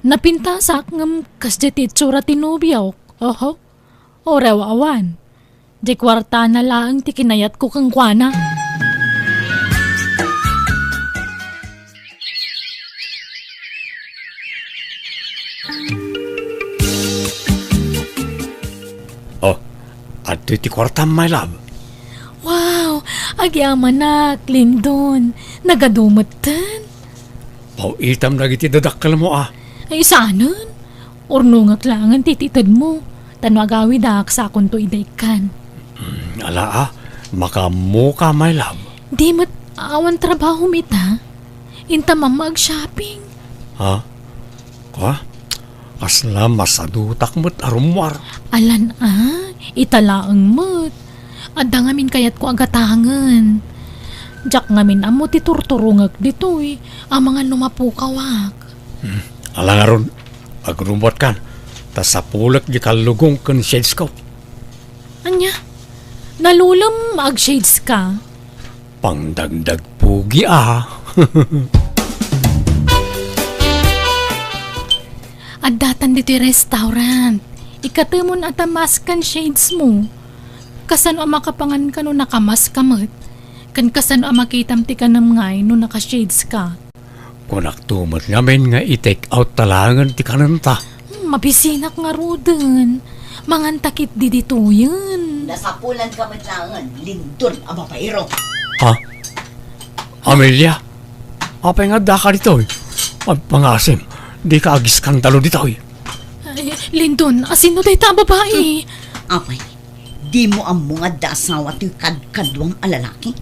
Napintasak ngem kasdiay ti itsura ti nobiok. Oho. Uray awan. Diay kuartana laeng ti kinayatko kenkuana. Oh, adtoy ti kuartam, my love. Wow, agyamanak, Lindon. Nagadu metten. Paw-itam dagiti dadakkelmo a. Ay, saanen? Urnongak laengen ti itedmo, ta no agawidak, sakonto ida ikkan. Mm, ala a, makaammoka, my love. Di met awan trabahom ita? Inta mamma ag-shopping. Ha? Kua? Kasla masadutak met a rummuar. Alan a, ita laeng met. Adda ngamin kayatko a gatangen. Diak ngamin ammo ti turturongek ditoy, amangan no mapukawak. Hmm, ala ngarud, agrummuatkan. Ta sapulek di kallugong ken shades ko. Ania? Nalulem nga ag-shades ka? Pangdagdag pugi a. Addatan ditoy restaurant. Ikatemon a ta mask ken shades mo. Kasano a makapangan ka no nakamask ka met? Ken kasano a makitam ti kanem ngay no naka-shades ka? Kunakto met ngamin nga i-take out ta laengen ti kanenta. Hmm, mabisinak ngaruden. Manganta ketdi ditoyen. Nasapulan ka met laengen, Lindon a babaero. Ha? Amelia? Apay nga addaka ditoy? Agpangaasim, dika agiskandalo ditoy. Ay, Lindon, asino dayta a babai? Apay, dimo ammo nga adda asawa toy kadkaduam a lalaki?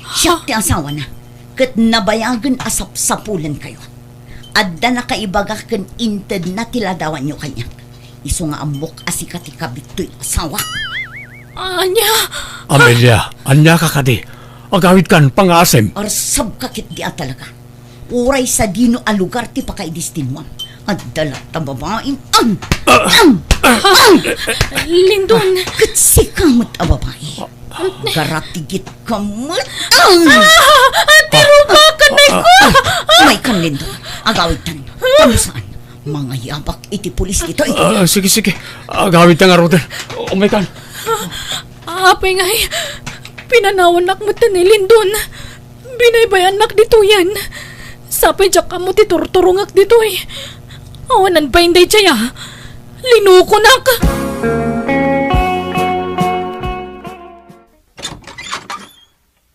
Siak ti asawana, ket nabayagen a sapsapulenkayo. Adda nakaibaga ken intedna ti ladawanyo kaniak. Isu nga ammok a sika ti kabit toy asawa. Ania? Amelia, ania ka kadi? Agawidkan, pangaasim. Arsabka ketdi a talaga. Uray sadino a lugar ti pakaidestinmuam. Adda latta babaim. Am! Am! Am! Lindon! Ket sika met a babai. Garatigitka met. Am! Ah! Ti rupa, kanay ko! Umaykan, Lindon. Agawidtan. Kano saan? Mangayabak iti pulis ditoy. Ah, sige, sige. Agawidta ngaruden. Umaykan. Apay ngay, pinanawannak met ni Lindon. Binaybay-annak ditoyen. Sapay diak ammo ti turturongek ditoy. Awanan pay daydiay a. Linukonak.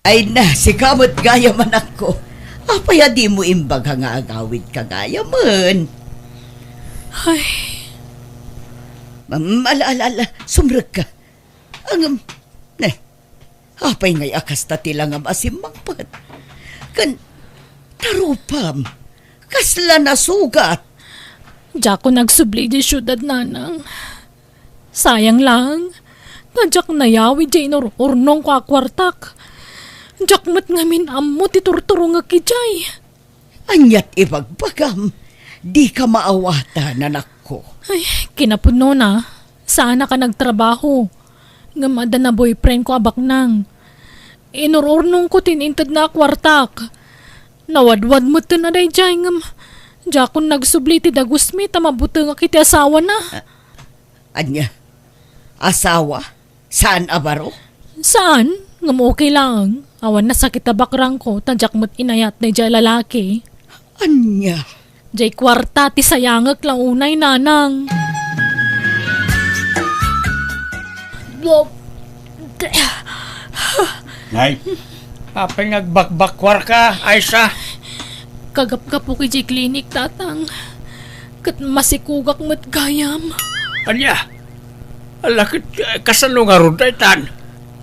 Ay na, sika met gayam, anakko. Apay a dimo imbaga nga agawidka gayamen? Ay. Mm, ala, ala, ala, sumrekka. Ngem, ne, apay ngay a kasta ti langam a simmangpet? Ken tarupam, kasla nasugat? Diakon agsubli idiay siudad, nanang. Sayang lang, ta diak nayawi diay inur-urnongko a kuartak. Diak met ngamin ammo ti turturongek idiay. Ania ti ibagbagam? Dika maawatan, anakko. Ay, kinapudnona, saanak a nagtrabaho. Ngem adda na-boyfriendko a baknang. Inur-urnongko ti intedna a kuartak. Nawadwad metten a daydiay, ngem diakon nagsubli iti dagusmi ta mabutengak iti asawana. A-, ania? Asawa? Saan a baro? Saan, ngem okay laeng. Awan nasakit a bakrangko, ta diak met inayat daydiay a lalaki. Ania? Diay kuarta ti sayangek la unay, nanang. Nay, apay nga agbakbakkuarka, Aisa? Kagapgapok idiay klinik, Tatang. Ket masikogak met gayam. Ania? Ala ket, eh, kasano ngarud daytan?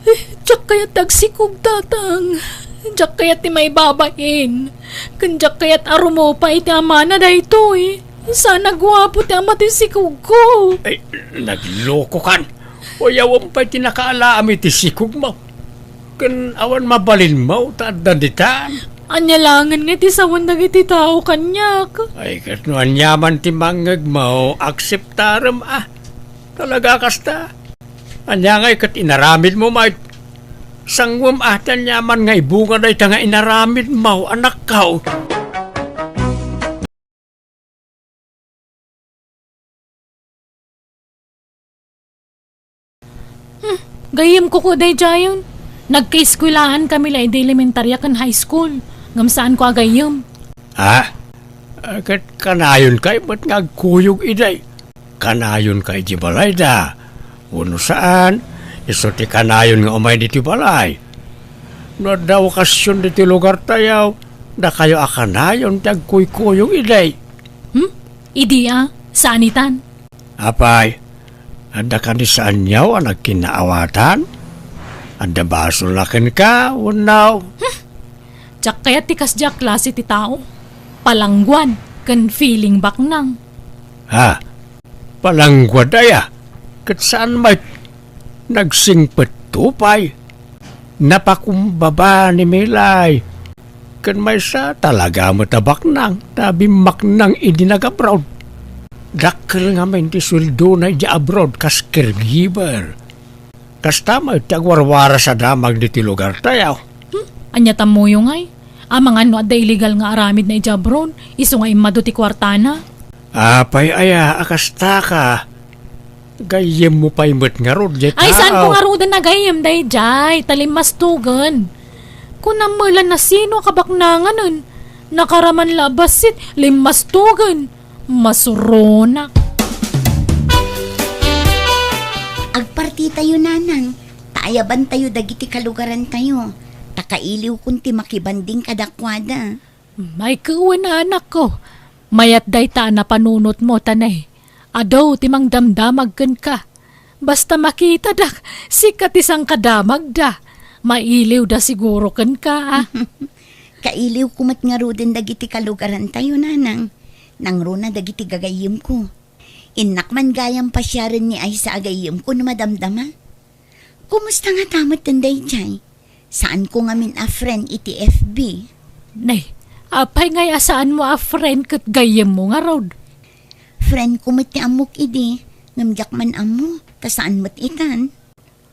Eh, diak kayat ti agsikog, Tatang. Diak kayat ti maibabain. Ken diak kayat a rumupa iti amana daytoy. Saan a guapo ti ama ti sikogko. Ay, naglokokan. Uyawem pay ti nakaalaam iti sikogmo. Ken awan mabalinmo ta adda ditan. Ania laengen nga iti sawen dagiti tao kaniak? Ay, ket no aniaman ti mangngegmo, akseptarem a. Talaga kasta? Ania ngay ket inaramidmo met? Sanguem a ti aniaman nga ibunga dayta nga inaramidmo, anakko. Hmm, gayyemko ko daydiayen. Nagkaeskuelaan kami la idi elementaria ken high school. Ngem saanko a gayyem. Ah? Ah, ket kanayonka met nga agkuyog idi. Kanayonka iti balayda. Wenno saan, isu ti kanayon nga umay ditoy balay. No adda okasion ditoy lugartayo, dakayo a kanayon ti agkuykuyog idi. Hmm? Idi a? Saan itan? Apay, adda kadi saanyo a nagkinnaawatan? Adda basolna kenka, wenno? Hmm. Diak kayat ti kasdiay a klase ti tao. Palangguad ken feeling baknang. Ha? Palangguad aya? Ket saan met? Nagsingpetto pay. Napakumbaba ni Milay. Ken maysa, talaga met a baknang, ta bimmaknang idi nag-abroad. Dakkel ngamin ti sueldona idiay abroad kas caregiver. Kasta met ti agwarwaras a damag ditoy lugartayo. Hmm? Ania tammoyo ngay? Amangan no adda illegal nga aramidna idiay abroad, isu nga immadu ti kuartana? Apay aya a kastaka? Gayyemmo pay met ngarud, diay tao. Ay, saanko ngaruden a gayyem daydiay, ta limmastogen. Kunam met la no sino a kabaknanganen. Nakaraman la a bassit, limmastogen. Masuronak. Agpartitayo, nanang, ta ayabantayo dagiti kalugarantayo, ta kailiwkon ti makibanding kadakuada. Ay, wen, anakko. Mayat dayta a napanunotmo, ta nay, adu ti mangdamdamag kenka. Basta makitadak, sika ti sangkadamagda. Mailiwda siguro kenka, a. Kailiwko met ngaruden dagiti kalugarantayo, nanang. Nangruna dagiti gagayyemko. Innak man gayam pasiaren ni Aisa a gayyemko no madamdama. Kumusta ngata met daydiay? Saanko ngamin a friend iti F B. Nay, apay ngay a saanmo a friend ket gayyemmo ngarud? Friendko met ti ammok idi, ngem diak man ammo, ta saan met itan.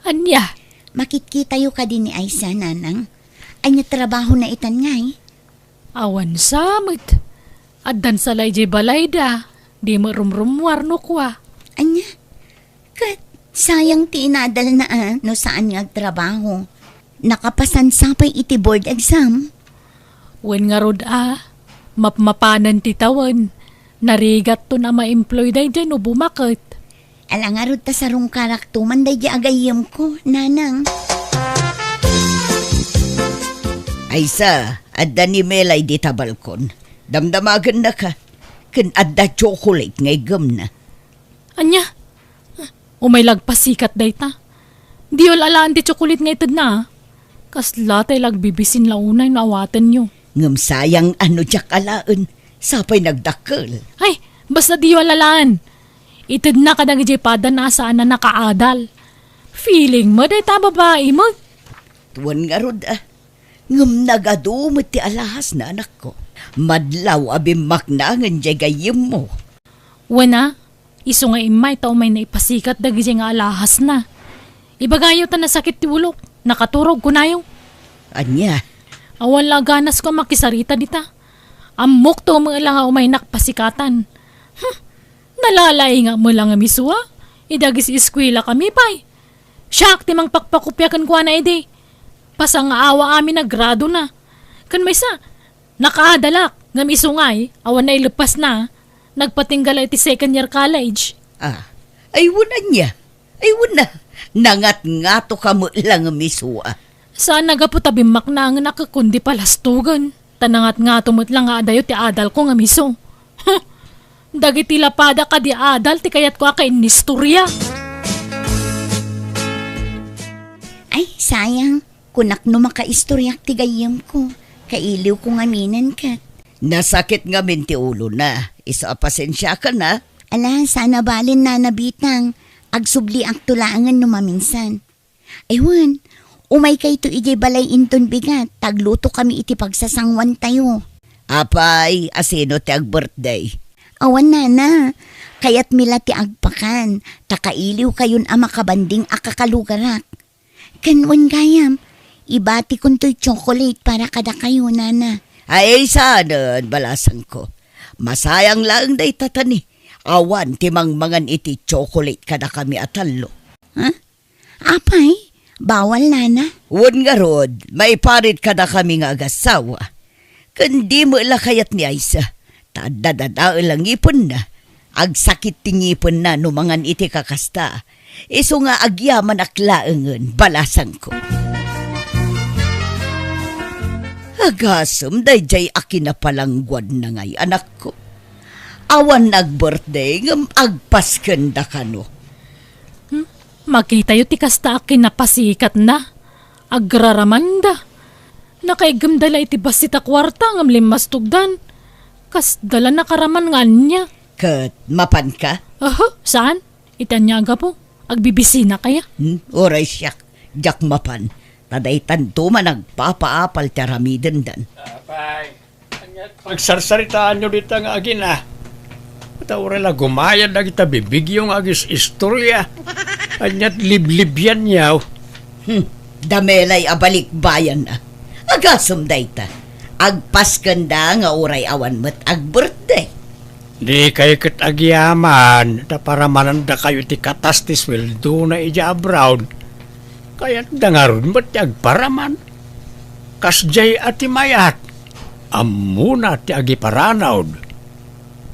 Ania? Makitkitayo kadi ni Aisa, nanang? Ania trabahona itan ngay? Awan sa met. Addan sa la idiay balayda, di met rumrummuar no kua. Ania? Ket sayang ti inadalna a no saan nga agtrabaho. Nakapasan sa pay iti board exam. Wen ngarud a, mapmapanen ti tawen. Narigatton a ma-employ daydiay no bumaket. Ala ngarud ta sarungkarakto man daydiay a gayyemko, nanang. Aisa, adda ni Melay dita balkon. Damdamagennaka. Ken adda chocolate nga iggemna. Ania? Umay la agpasikat dayta. Diyo la alaen ti chocolate nga itedna, a. Kasla tay la agbibisin la unay no awatenyo. Ngem sayang a no diak alaen, sa pay nagdakkel. Ay, basta diyo la alaen. Itedna kadagiti padana a saan a nakaadal. Feeling mo dayta a babai met. Wen ngarud, a. Ngem nagadu met ti alahasna, anakko. Madlaw a bimmaknangen diay gayyemmo. Wen a, isu nga immay ta umayna ipasikat dagiti nga alahasna. Ibagayo ta nasakit ti ulok, nakaturog, kunayo. Ania? Awan la a ganasko a makisarita dita. Ammokto met la nga umaynak pasikatan. Hmm, nalalaingak met la ngem isu a, idagis eskuelakami pay. Siak ti mangpakpakopia kenkuana idi. Pasangaawa amin a gradona. Ken maysa, nakaadalak, ngem isu ngay, awan naileppasna, nagpatingga la iti second year college. A, ay wen ania? Ay wen a, nangatngatoka met la ngem isu a. Saan a gapu ta bimmaknangenak ket kundi palastogen. Ta nangatngato met la nga adayo ti adalko ngem isu. Huh! Dagiti la pada kadi adal ti kayatko a kainistorya. Ay, sayang. Kunak no makaistoriak ti gayyemko. Kailiwko ngaminen ket. Nasakit ngamin ti ulona. Isu a pasensiakan a. Ala, saan a bale, Nana Bitang. Agsubliakto laengen no maminsan. Ay wen, umaykayto idiay balay inton bigat, ta aglutokami iti pagsasanguantayo. Apay, a sino ti ag-birthday? Awan, Nana. Kayatmi la ti agpakan, ta kailiwkayon a makabanding a kakalugarak. Ken wen gayam, ibatikontoy chocolate para kadakayo, Nana. Ay, saanen, balasangko. Masayang laeng dayta ta ni, awan ti mangmangan iti chocolate kadakami a tallo. Ha? Apay, bawal, Nana? Wen ngarud, maiparit kadakami nga agassawa. Ken di met la kayat ni Aisa, ta adda dadael a ngipenna. Agsakit ti ngipenna no mangan iti kakasta. Isu nga agyamanak laengen, balasangko. Agasem daydiay a kinapalangguadna ngay, anakko. Awan nag-birthday ngem agpasken da kano. Hmm? Makitayo ti kasta a kinapasikatna. Agraramanda. Nakaiggemda la iti bassit a kuarta ngem limmastogdan. Kasda la nakaraman nga ania. Ket mapanka? Aha, saan? Iti ania a gapu? Agbibisinak aya? Hmm, uray siak, diak mapan. Ta daytanto man agpapaapal ti aramidendan. Apay, ania ti pagsarsaritaanyo dita nga agina? Ta uray la gumayad dagita bibigyo nga agis-istorya. Ania't liblibianyo? Hmm, damelay a balikbayan a. Agasem dayta. Agpaskenda nga uray awan met ag-birthday. Dikay ket agyaman, ta paramanandakayo iti katas ti sueldona idiay abroad. Kayatda ngarud met ti agparaman. Kasdiay a ti mayat, ammona ti agiparanod.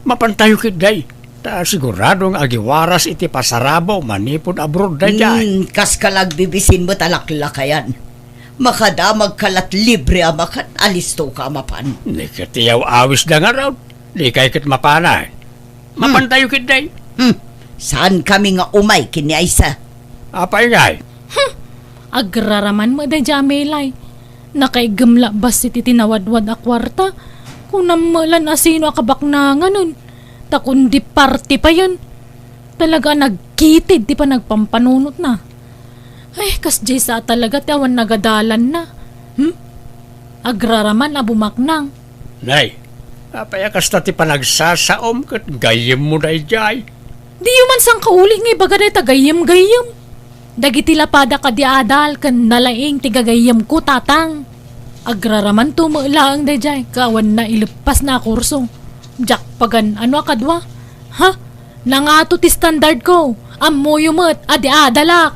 Mapantayo ketdi, ta sigurado nga agiwaras iti pasarabo manipud abroad daydiay. Hmm, kaska la agbibisin met a laklakayan. Makadamagka la't libre a makan, alistoka a mapan. Ni ket iyaw-awisda ngarud, dikay ket mapanay. Hmm. Mapantayo ketdi. Hmm, saankami nga umay ken ni Aisa. Apay ngay? Hmm, agraraman met daydiay a Melay. Nakaiggem laeng bassit iti nawadwad a kuarta. Kunam met la no asino a kabaknanganen. Ta kundi party payen. Talaga a nagkitid ti panagpampanunotna. Ay, kasdiay sa talaga ti awan nagadalanna. Hmm? Agraraman a bumaknang. Nay, apay a kasta ti panagsasaom ket gayyemmo daydiay? Diyo man sangkauli nga ibaga dayta gayyem-gayyem. Dagiti lapadak a di adal ken nalaing ti gagayyemko, tatang. Agraramanto met laeng daydiay, ket awan naileppasna a kurso. Diak pagan-ano a kadua. Ha? Nangato ti standardko. Ammoyo met a di adalak.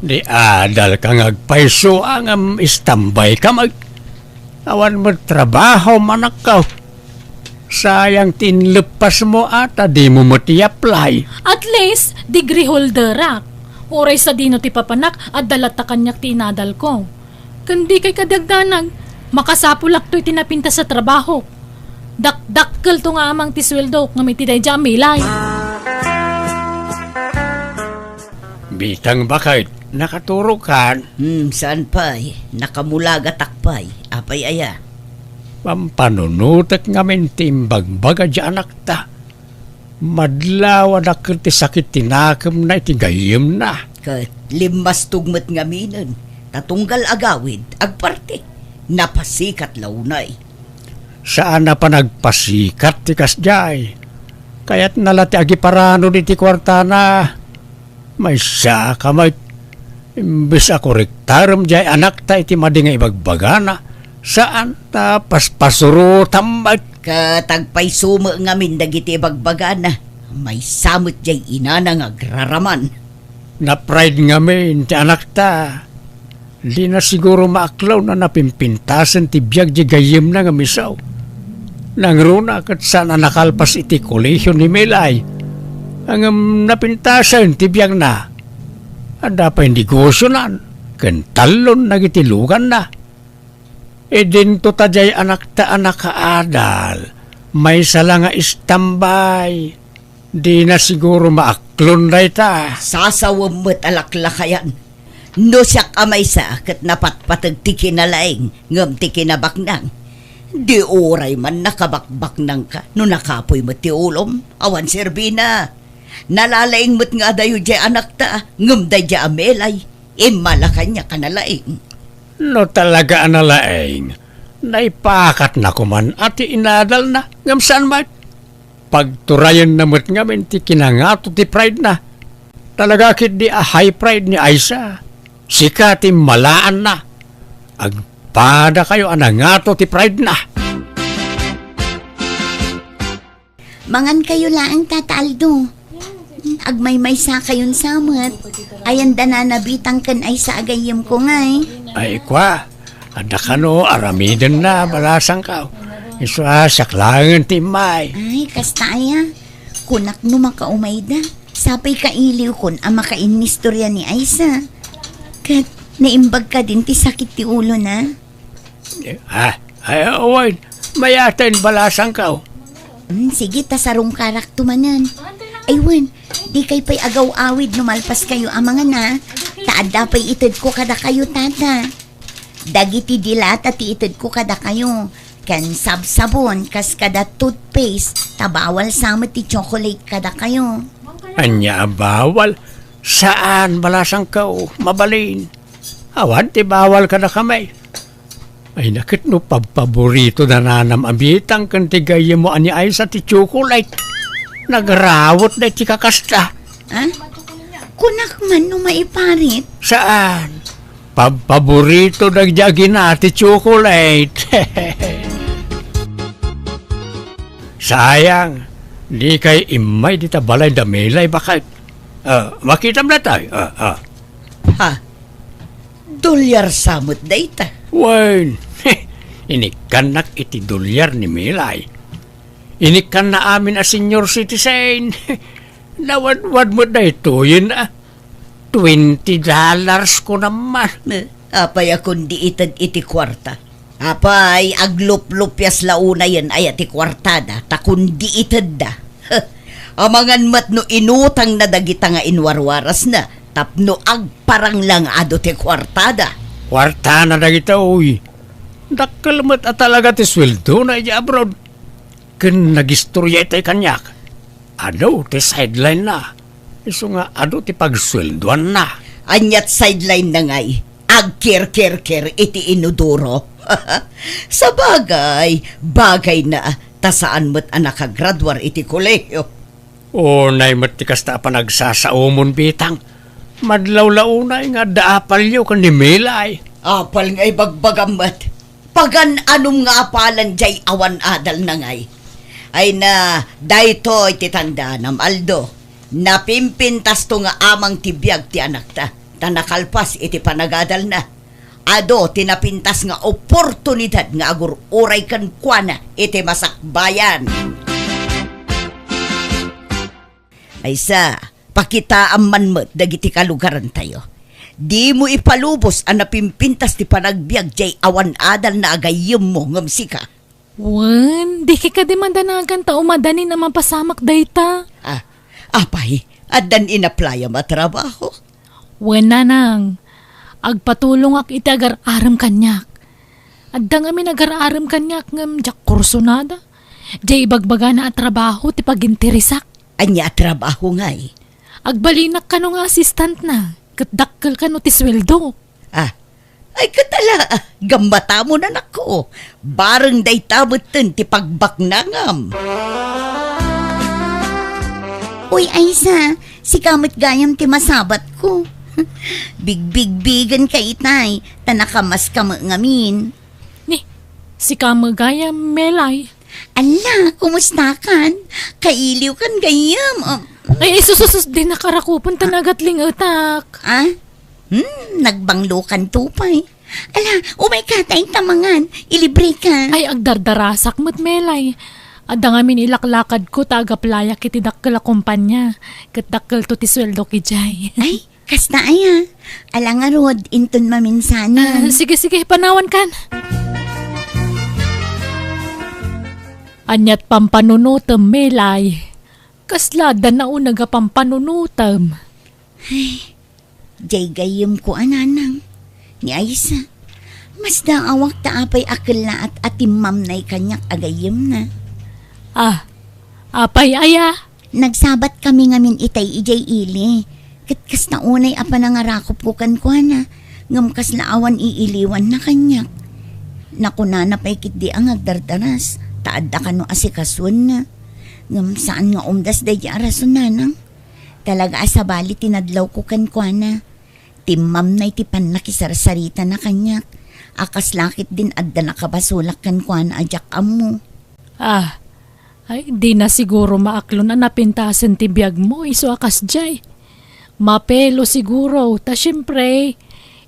Di adalka nga agpayso a ngem istambayka met. Awan met trabahom, anakko. Sayang ti inleppasmo a ta dimo met i-apply. At least, degree holderak. Uray sadino ti papanak, adda latta kaniak ti inadalko. Ken dikay kadi agdanag, makasapulakto iti napintas a trabahok. Dakdakkelto nga amang ti sueldok ngem iti daydiay a Melay. Bitang baket, nakaturokan? Hmm, saan pay? Nakamulagatak pay. Apay aya? Pampanunotek ngamin ti imbagbaga diay anakta. Madlaw a dakkel ti sakit ti nakemna iti gayyemna. Ket limmastog met ngaminen, ta tunggal agawid, agparti. Napasikat la unay. Saan a panagpasikat ti kasdiay. Kayatna la ti agiparanod iti kuartana. Maysa ka met, imbes a korektarem diay anakta iti madi nga ibagbagana, saan ta paspasurotam met. Ket agpayso met ngamin dagiti ibagbagana. Maysa met diay inana nga agraraman. Na-pride ngamin ti anakta. Dina siguro maaklon a napimpintasen ti biag diay gayyemna nga misaw. Nangruna ket saan a nakalpas iti kolehio ni Melay. Ngem napintasen ti biagna. Adda pay negosionan ken tallon dagiti luganna. Idinto ta diay anakta a nakaadal, maysa la nga istambay. Dina siguro maaklon dayta. Sasawem met a laklakayan. No siak a maysa ket napatpateg ti kinalaing ngem ti kinabaknang. Di uray man nakabakbaknangka no nakapuy met ti ulom, awan serbina. Nalalaing met nga adayo diay anakta, ngem daydiay a Melay, immala kaniak a nalaing. No talaga a nalaing, naipakatna koman a ti inadalna, ngem saan met? Pagturayenna met ngamin ti kinangato ti pride na. Talaga ketdi a high pride ni Aisa. Sika ti malaanna. Agpadakayo a nangato ti pride na. Mangankayo laeng, Tata Aldo. Agmaymaysa kayon sa met. Ayan da nanabitang ken Aisa a gayyemko ngay. Ay, kua, adda kano aramidenna, balasangko. Isu a siak laengen ti immay. Ay, kasta aya. Kunak no makaumayda. Sapay kailiwkon a makainnistorya ni Aisa. Ket naimbag kadin ti sakit ti ulona. Ah, ay, awan. Mayaten, balasangko. Hmm, sige, ta sarungkarakto manen. Ay wen, dikay pay agaw-awid no malpaskayo a mangana. Ta adda pay itedko kadakayo, Tata. Dagiti dilata ti itedko kadakayo. Ken sabsabon, kas kada toothpaste, ta bawal sa met ti chocolate kadakayo. Ania a bawal? Saan, balasangko. Mabalin. Awan ti bawal kadakami. Ay, naket no pabpaborito da nanam a bitang ken ti gayyemmo a ni Aisa ti chocolate. Nagrawetda iti kakasta. Ha? Kunak man no maiparit. Saan? Pab-, paborito dagiti agina ti chocolate. Sayang, dikay immay dita balay da Melay, baket. Ah, makitam daytoy. Ah, ah. Ha? Dolyar sa met dayta? Wen, inikkannak iti dolyar ni Melay. Inikkanna amin a senior citizen. Nawadwad met daytoyen, a. Twenty dollars ko naman. Eh, apay a kundi ited iti kuarta? Apay, agluplupias la unayen aya ti kuartada, ta kundi itedda. Amangan met no inutangna dagita nga inwarwarasna tapno agparang la nga adu ti kuartada. Kuartana dagita, uy. Dakkel met a talaga ti sueldona idiay abroad. Ken nagistorya itay kaniak. Adu ti sideline-na. Isu nga adu ti pagsueldoanna. Aniat sideline-na ngay? Agkirkirkir iti inodoro. Sabagay, bagayna, ta saan met a nakagraduar iti kolehio. Unay met ti kasta a panagsasaomon, Bitang. Madlaw la unay nga adda apalyo ken ni Melay. Apal nga ibagbagam met. Pagan-anom nga apalan jay awan adalna ngay. Ay na, daytoy ti tandaanam, Aldo. Napimpintasto nga amang ti biag ti anakta, ta nakalpas iti panagadalna. Adu ti napintas nga oportunidad nga agur-uray kenkuana iti masakbayan. Aysa, pakitaam man met dagiti kalugarantayo. Dimo ipalubos a napimpintas ti panagbiag jay awan adalna a gayyemmo ngem sika. Wen, dika kadi madanagan ta umadanin a mapasamak dayta. Ah, apay, addan inaplayam a trabaho? Wen, nanang, agpatulongak iti agar-arem kaniak. Adda ngamin agar-arem kaniak ngem diak kursunada. Diay ibagbagana a trabaho ti paginteresak. Ania a trabaho ngay? Agbalinak kano nga assistant-na, ket dakkel kano ti sueldo. Ah, ay ket ala, gammatamon, anakko. Bareng dayta metten ti pagbaknangam. Uy, Aysa, sika met gayam ti masabatko. Bigbigbigenka itay, ta nakamaska met ngamin. Ni, sika met gayam, Melay. Ala, kumustakan? Kailiwkan gayam. Um, Ay, isususus din nakarakupan ta nagatlingetak. Ah? Hmm, nagbanglokan to pay. Ala, umayka ta inta mangan. Ilibreka. Ay, agdardarasak met, Melay. Adda ngamin ilaklakadko ta agaplayak iti dakkel a kompania. Ket dakkelto ti sueldok idiay. Ay, kasta aya. Ala ngarud, inton maminsanan. Ah, sige, sige, panawankan. Aniat pampanunotem, Melay? Kasla adda nauneg a pampanunotem? Ay, jay gayyemko a nanang. Ni Aysa, masdaawak ta apay a kellaat a timmamnay kaniak a gayyemna. Ah, apay aya? Nagsabatkami ngamin itay idiay ili. Ket kasta unay a panangarakupko kenkuana, ngem kasla awan iiliwanna kaniak. Nakunana pay ketdi a nga agdardaras, ta adda kano asikasuenna. Ngem saan nga umdas daydi a rason, nanang. Talaga a sabali ti nadlawko kenkuana. Timmamnay ti pannakisarsaritana kaniak, a kasla ketdin adda nakabasolak kenkuana a diak ammo. Ah, ay, dina siguro maaklon a napintasen ti biagmo isu a kasdiay. Mapelo siguro, ta siempre,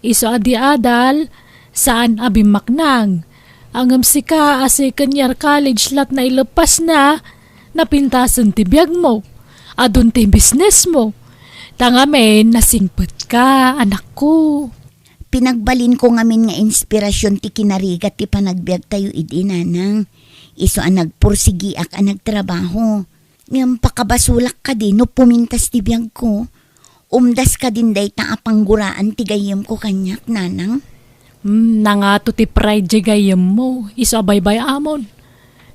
isu a di adal, saan a bimmaknang. Ngem sika a second year college lat naileppasna, napintasen ti biagmo. Adun ti businessmo. Ta ngamin, nasingpetka, anakko. Pinagbalinko ngamin nga inspirasyon ti kinarigat ti panagbiagtayo idi, nanang. Isu a nagpursigiak a nagtrabaho. Ngem pakabasolak kadi no pumintas ti biagko? Umdas kadin dayta a pangguraan ti gayyemko kaniak, nanang? Hmm, nangato ti pride diay gayyemmo, isu a baybay-amon.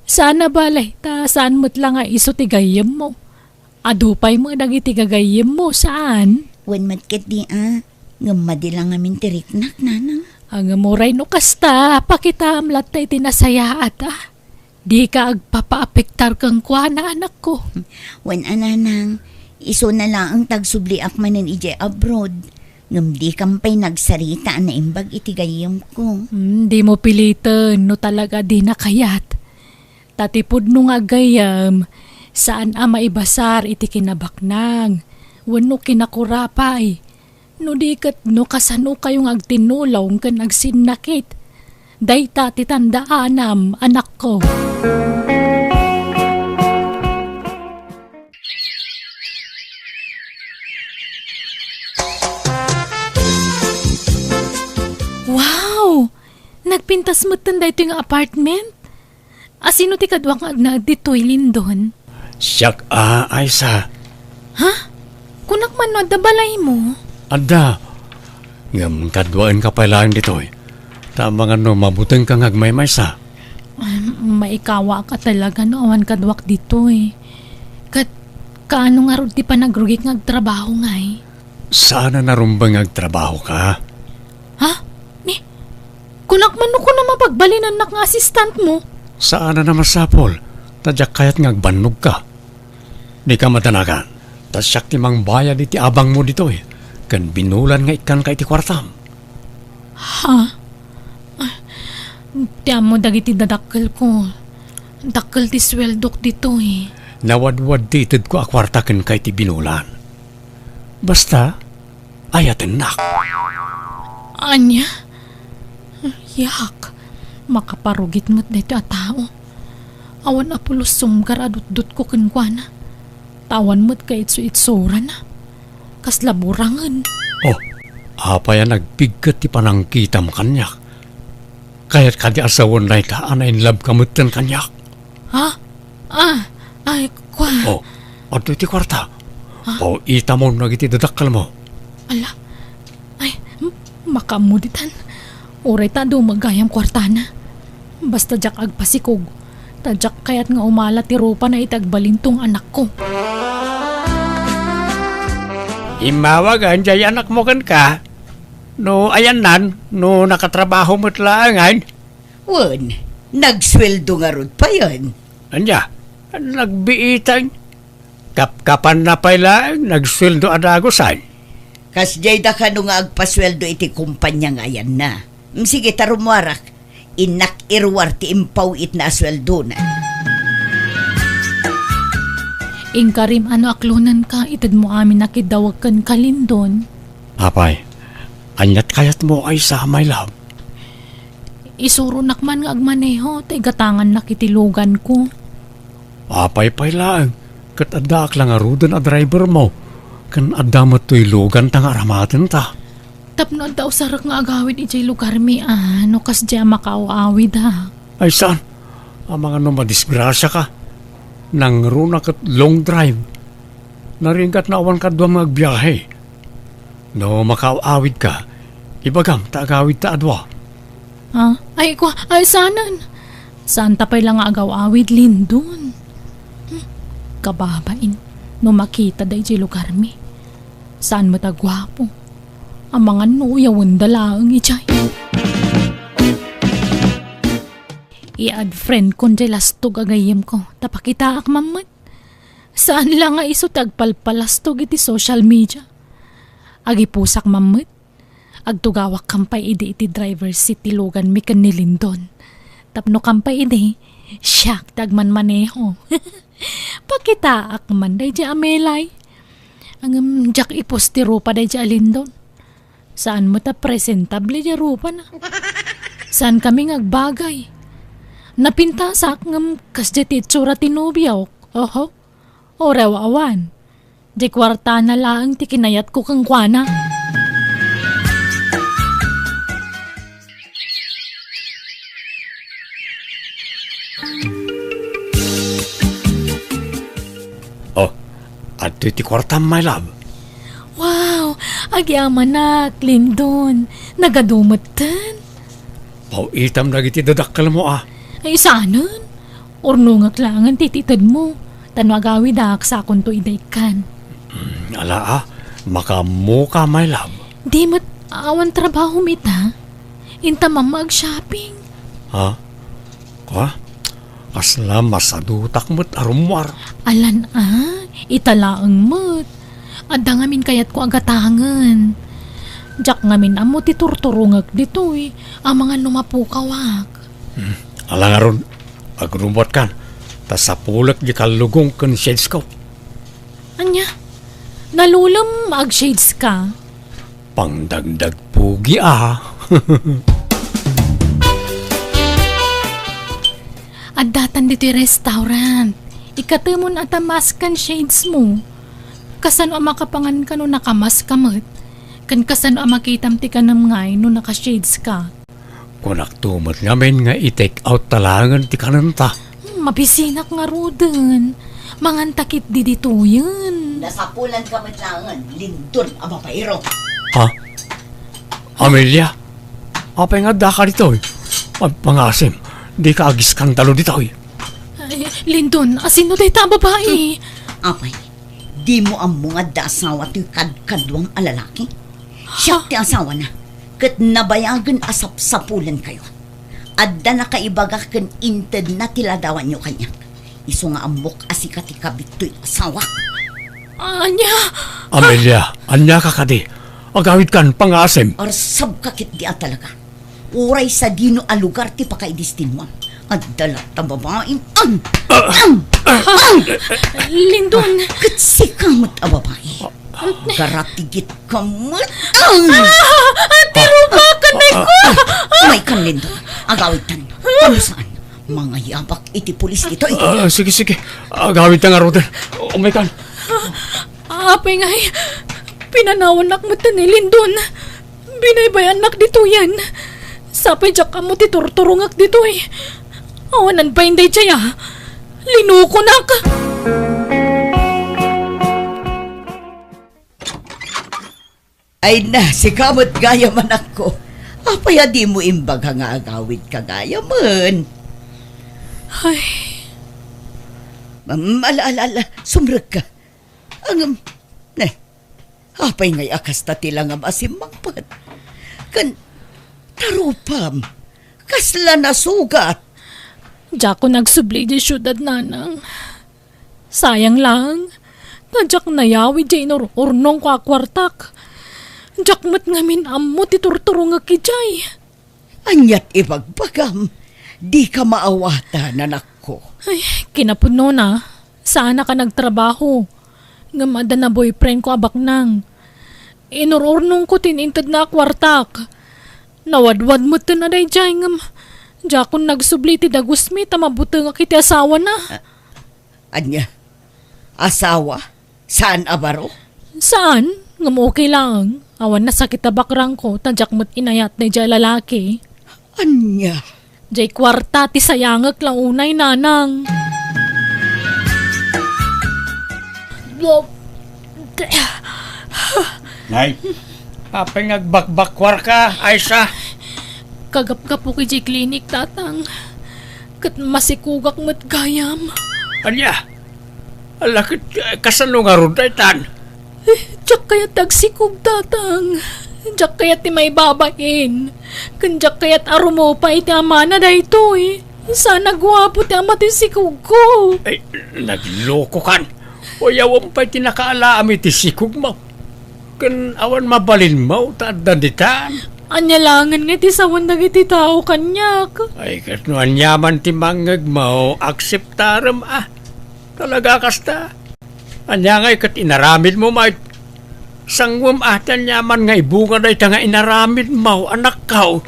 Saan a bale, ta saan met la nga isu ti gayyemmo. Adu pay met dagiti gagayyemmo, saan? Wen met ketdi a, ngem madi la ngamin ti riknak, nanang. Ngem uray no kasta, pakitaam latta iti nasayaat, a. Dika agpapaapektar kenkuana, anakko. Wen a, nanang, isuna laeng ta agsubliak manen idiay abroad. Ngem dikam pay nagsarita a naimbag iti gayyemko. Hmm, dimo piliten no talaga dina kayat. Ta ti pudno nga aggayyem, saan a maibasar iti kinabaknang wenno kinakura pay. No di ket no kasanokayo nga agtinnulong ken agsinnakit, dayta ti tandaanam, anakko. Wow! Nagpintas metten daytoy nga apartment? A, sino ti kaduak nga agnaed ditoy, Lindon? Siak a, Aisa. Ha? Kunak man no adda balaymo? Adda. Ngem kaduaenka pay laeng ditoy. Ta amangan no mabutengka nga agmaymaysa. Ay, maikawaak a talaga no awan kaduak ditoy. Ket kaano ngarud ti panagrugik nga agtrabaho ngay? Saan a narumbeng nga agtrabahoka. Ha? Ni, kunak man no kuna mapagbalinannak nga assistantmo? Saan a masapul, ta diak kayat nga agbannogka. Dika madanagan, ta siak ti mangbayad iti abangmo ditoy, ken binulan nga ikkanka iti kuartam. Ha? Ah, ti ammo dagiti dadakkelko. Dakkel ti sueldok ditoy. Nawadwad ti itedko a kuarta kenka iti binulan. Basta, ayatennak. Ania? Yak, makaparugit met daytoy a tao. Awan a pulos sumgar a dutdotko kenkuana. Ta awan met kaitsu-itsurana. Kasla burangen. Oh, apay a nagpigket ti panangkitam kaniak? Kayat kadi a sawen dayta a nainlabka metten kaniak? Ha? Ah, ay, kua. Oh, adtoy ti kuarta. Ha? Oh, itamon dagiti dadakkelmo. Ala. Ay, m-, makaammo ditan. Uray ta dumagayam kuartana. Basta diak agpasikog. Ta diak kayat nga umala ti rupana iti agbalinto nga anakko. Immawagen diay anakmo kenka. No ayannan, no nakatrabaho met laengen. Wen, nagsueldo ngarud payen. Ania, nagbiitang. Kapkapanna pay laeng, nagsueldo a dagusan. Kasdiay da kano nga agpasueldo iti kumpania nga ayanna. Mm, sige, ta rumuarak. Innak iruar ti impaw-itna a sueldona. Inkarim a no aklonenka, itedmo amin a kiddawek kenka, Lindon. Apay, aniat kayatmo, Aisa, my love? Isuronak man nga agmaneho, ta igatangannak iti luganko. Apay pay laeng, ket addaak la ngaruden a drivermo, ken adda met toy luganta nga aramatenta. Tapno adda usarek nga agawid idiay lugarmi a, no kasdiay a makaaw-awid a. Ay saan, amangan no madisgrasiaka. Nangruna ket long drive. Naringgat no awan kaduam nga agbiahe. No makaaw-awidka, ibagam ta agawidta a dua. Ah, ay, kua, ay, saanen. Saanta pay la nga agaw-awid, Lindon. Hmm, kababain, no makita daydiay lugarmi. Saan met a guapo. Amangan no uyawenda laeng idiay. I-add friend kon diay lastog a gayyemko, ta pakitaak man met. Saan la nga isu ti agpalpalastog iti social media. Agipusak man met, agtugawak kampay idi iti driver seat ti luganmi ken ni Lindon. Tapno kampay idi, siak ti agmanmaneho. Pakitaak man daydiay a melay. Ngem diak ipus ti rupa daydiay a Lindon. Saan met a presentable diay rupana. Saankami nga agbagay. Napintasak ngem kasdiay ti itsura ti nobiok. Oho. Uray awan. Diay kuartana laeng ti kinayatko kenkuana. Oh, adtoy ti kuartam, my love. Wow, agyamanak, Lindon. Nagadu metten. Paw-itam dagiti dadakkelmo a. Ay, saanen? Urnongak laengen ti itedmo. Ta no agawidak, sakonto ida ikkan. Mm, ala a, makaammoka, my love. Di met awan trabahom ita. Inta mamma ag-shopping. Ha? Kua? Kasla masadutak met a rummuar. Alan a, ita laeng met. Adda ngamin kayatko a gatangen. Diak ngamin ammo ti turturungek ditoy, amangan no mapukawak. Hmm, ala ngarud, agrummuatkan, ta sapulek di kallugong ken shades ko. Ania? Nalulem nga ag-shades ka? Pangdagdag pugi a. Addatan ditoy restaurant. Ikatemon a ta mask ken shades mo. Kasano a makapangan ka no nakamask ka met? Ken kasano a makitam ti kanem ngay no naka-shades ka? Kunakto met ngamin nga i-take out ta laengen ti kanenta. Hmm, mabisinak ngaruden. Manganta ketdi ditoyen. Nasapulan ka met laengen, Lindon a babaero. Ha? Amelia? Apay nga addaka ditoy? Agpangaasim, dika agiskandalo ditoy. Ay, Lindon, asino dayta a babai? Apay, dimo ammo nga adda asawa toy kadkaduam a lalaki? Siak ti asawana, ket nabayagen a sapsapulenkayo. Adda nakaibaga ken intedna ti ladawanyo kaniak. Isu nga ammok a sika ti kabit toy asawa. Ania? Amelia, ania ka kadi? Agawidkan, pangaasim. Arsabka ketdi a talaga. Uray sadino a lugar ti pakaidestinoam. Adda latta babaim. Ang! Ang! Ang! Lindon! Ket sika met a babai. Garatigitka met. Ang! Ah! Ti rupa, kanay ko! Umaykan, Lindon. Agawidtan. Kano saan? Mangayabak iti pulis ditoy. Ah, sige, sige. Agawidtan ngaruden. Umaykan. Apay ngay, pinanawannak met ni Lindon. Binaybay-annak ditoyen. Sapay diak ammo ti turturungek ditoy. Awanan pay daydiay a. Linukonak. Ay na, sika met gayam, anakko. Apay a dimo imbaga nga agawidka gayamen? Ay. Am, ala, ala, ala, sumrekka. Ngem, ne, apay ngay a kasta ti langam a simmangpet? Ken, tarupam, kasla nasugat? Diakon agsubli idiay siudad, nanang. Sayang lang, ta diak nayawid diay inur-urnongko a kuartak. Diak met ngamin ammo ti turturungek idiay. Aniat ibagbagam? Dika maawatan, anakko. Ay, kinapudnona, saanak a nagtrabaho. Ngem adda na boyfriendko a baknang. Inur-urnongko ti intedna a kuartak. Nawadwad metten a daydiay, ngem diakon nagsubli iti dagusmi ta mabutengak iti asawana. A-, ania? Asawa? Saan a baro? Saan, ngem okay laeng. Awan nasakit a bakrangko, ta diak met inayat daydiay a lalaki. Ania? Diay kuarta ti sayangek la unay, nanang. Nay, apay nga agbakbakkuarka, Aisha? Kagapgapok idiay klinik, tatang. Ket masikugak met gayam. Ania? Ala ket, eh, kasano ngarud daytan? Eh, diak kayat ti agsikog, tatang. Diak kayat ti maibabain. Ken diak kayat a rumupa iti amana daytoy. Saan a guapo ti ama ti sikogko. Ay, naglokokan. Uyawem pay ti nakaalaam iti sikogmo. Ken awan mabalinmo ta adda ditan. Ania laengen nga ti sawen dagiti tao kaniak? Ay, ket no aniaman ti mangngegmo, akseptarem a. Talaga kasta? Ania ngay ket inaramidmo met? Sanguem a ti aniaman nga ibunga dayta nga inaramidmo, anakko.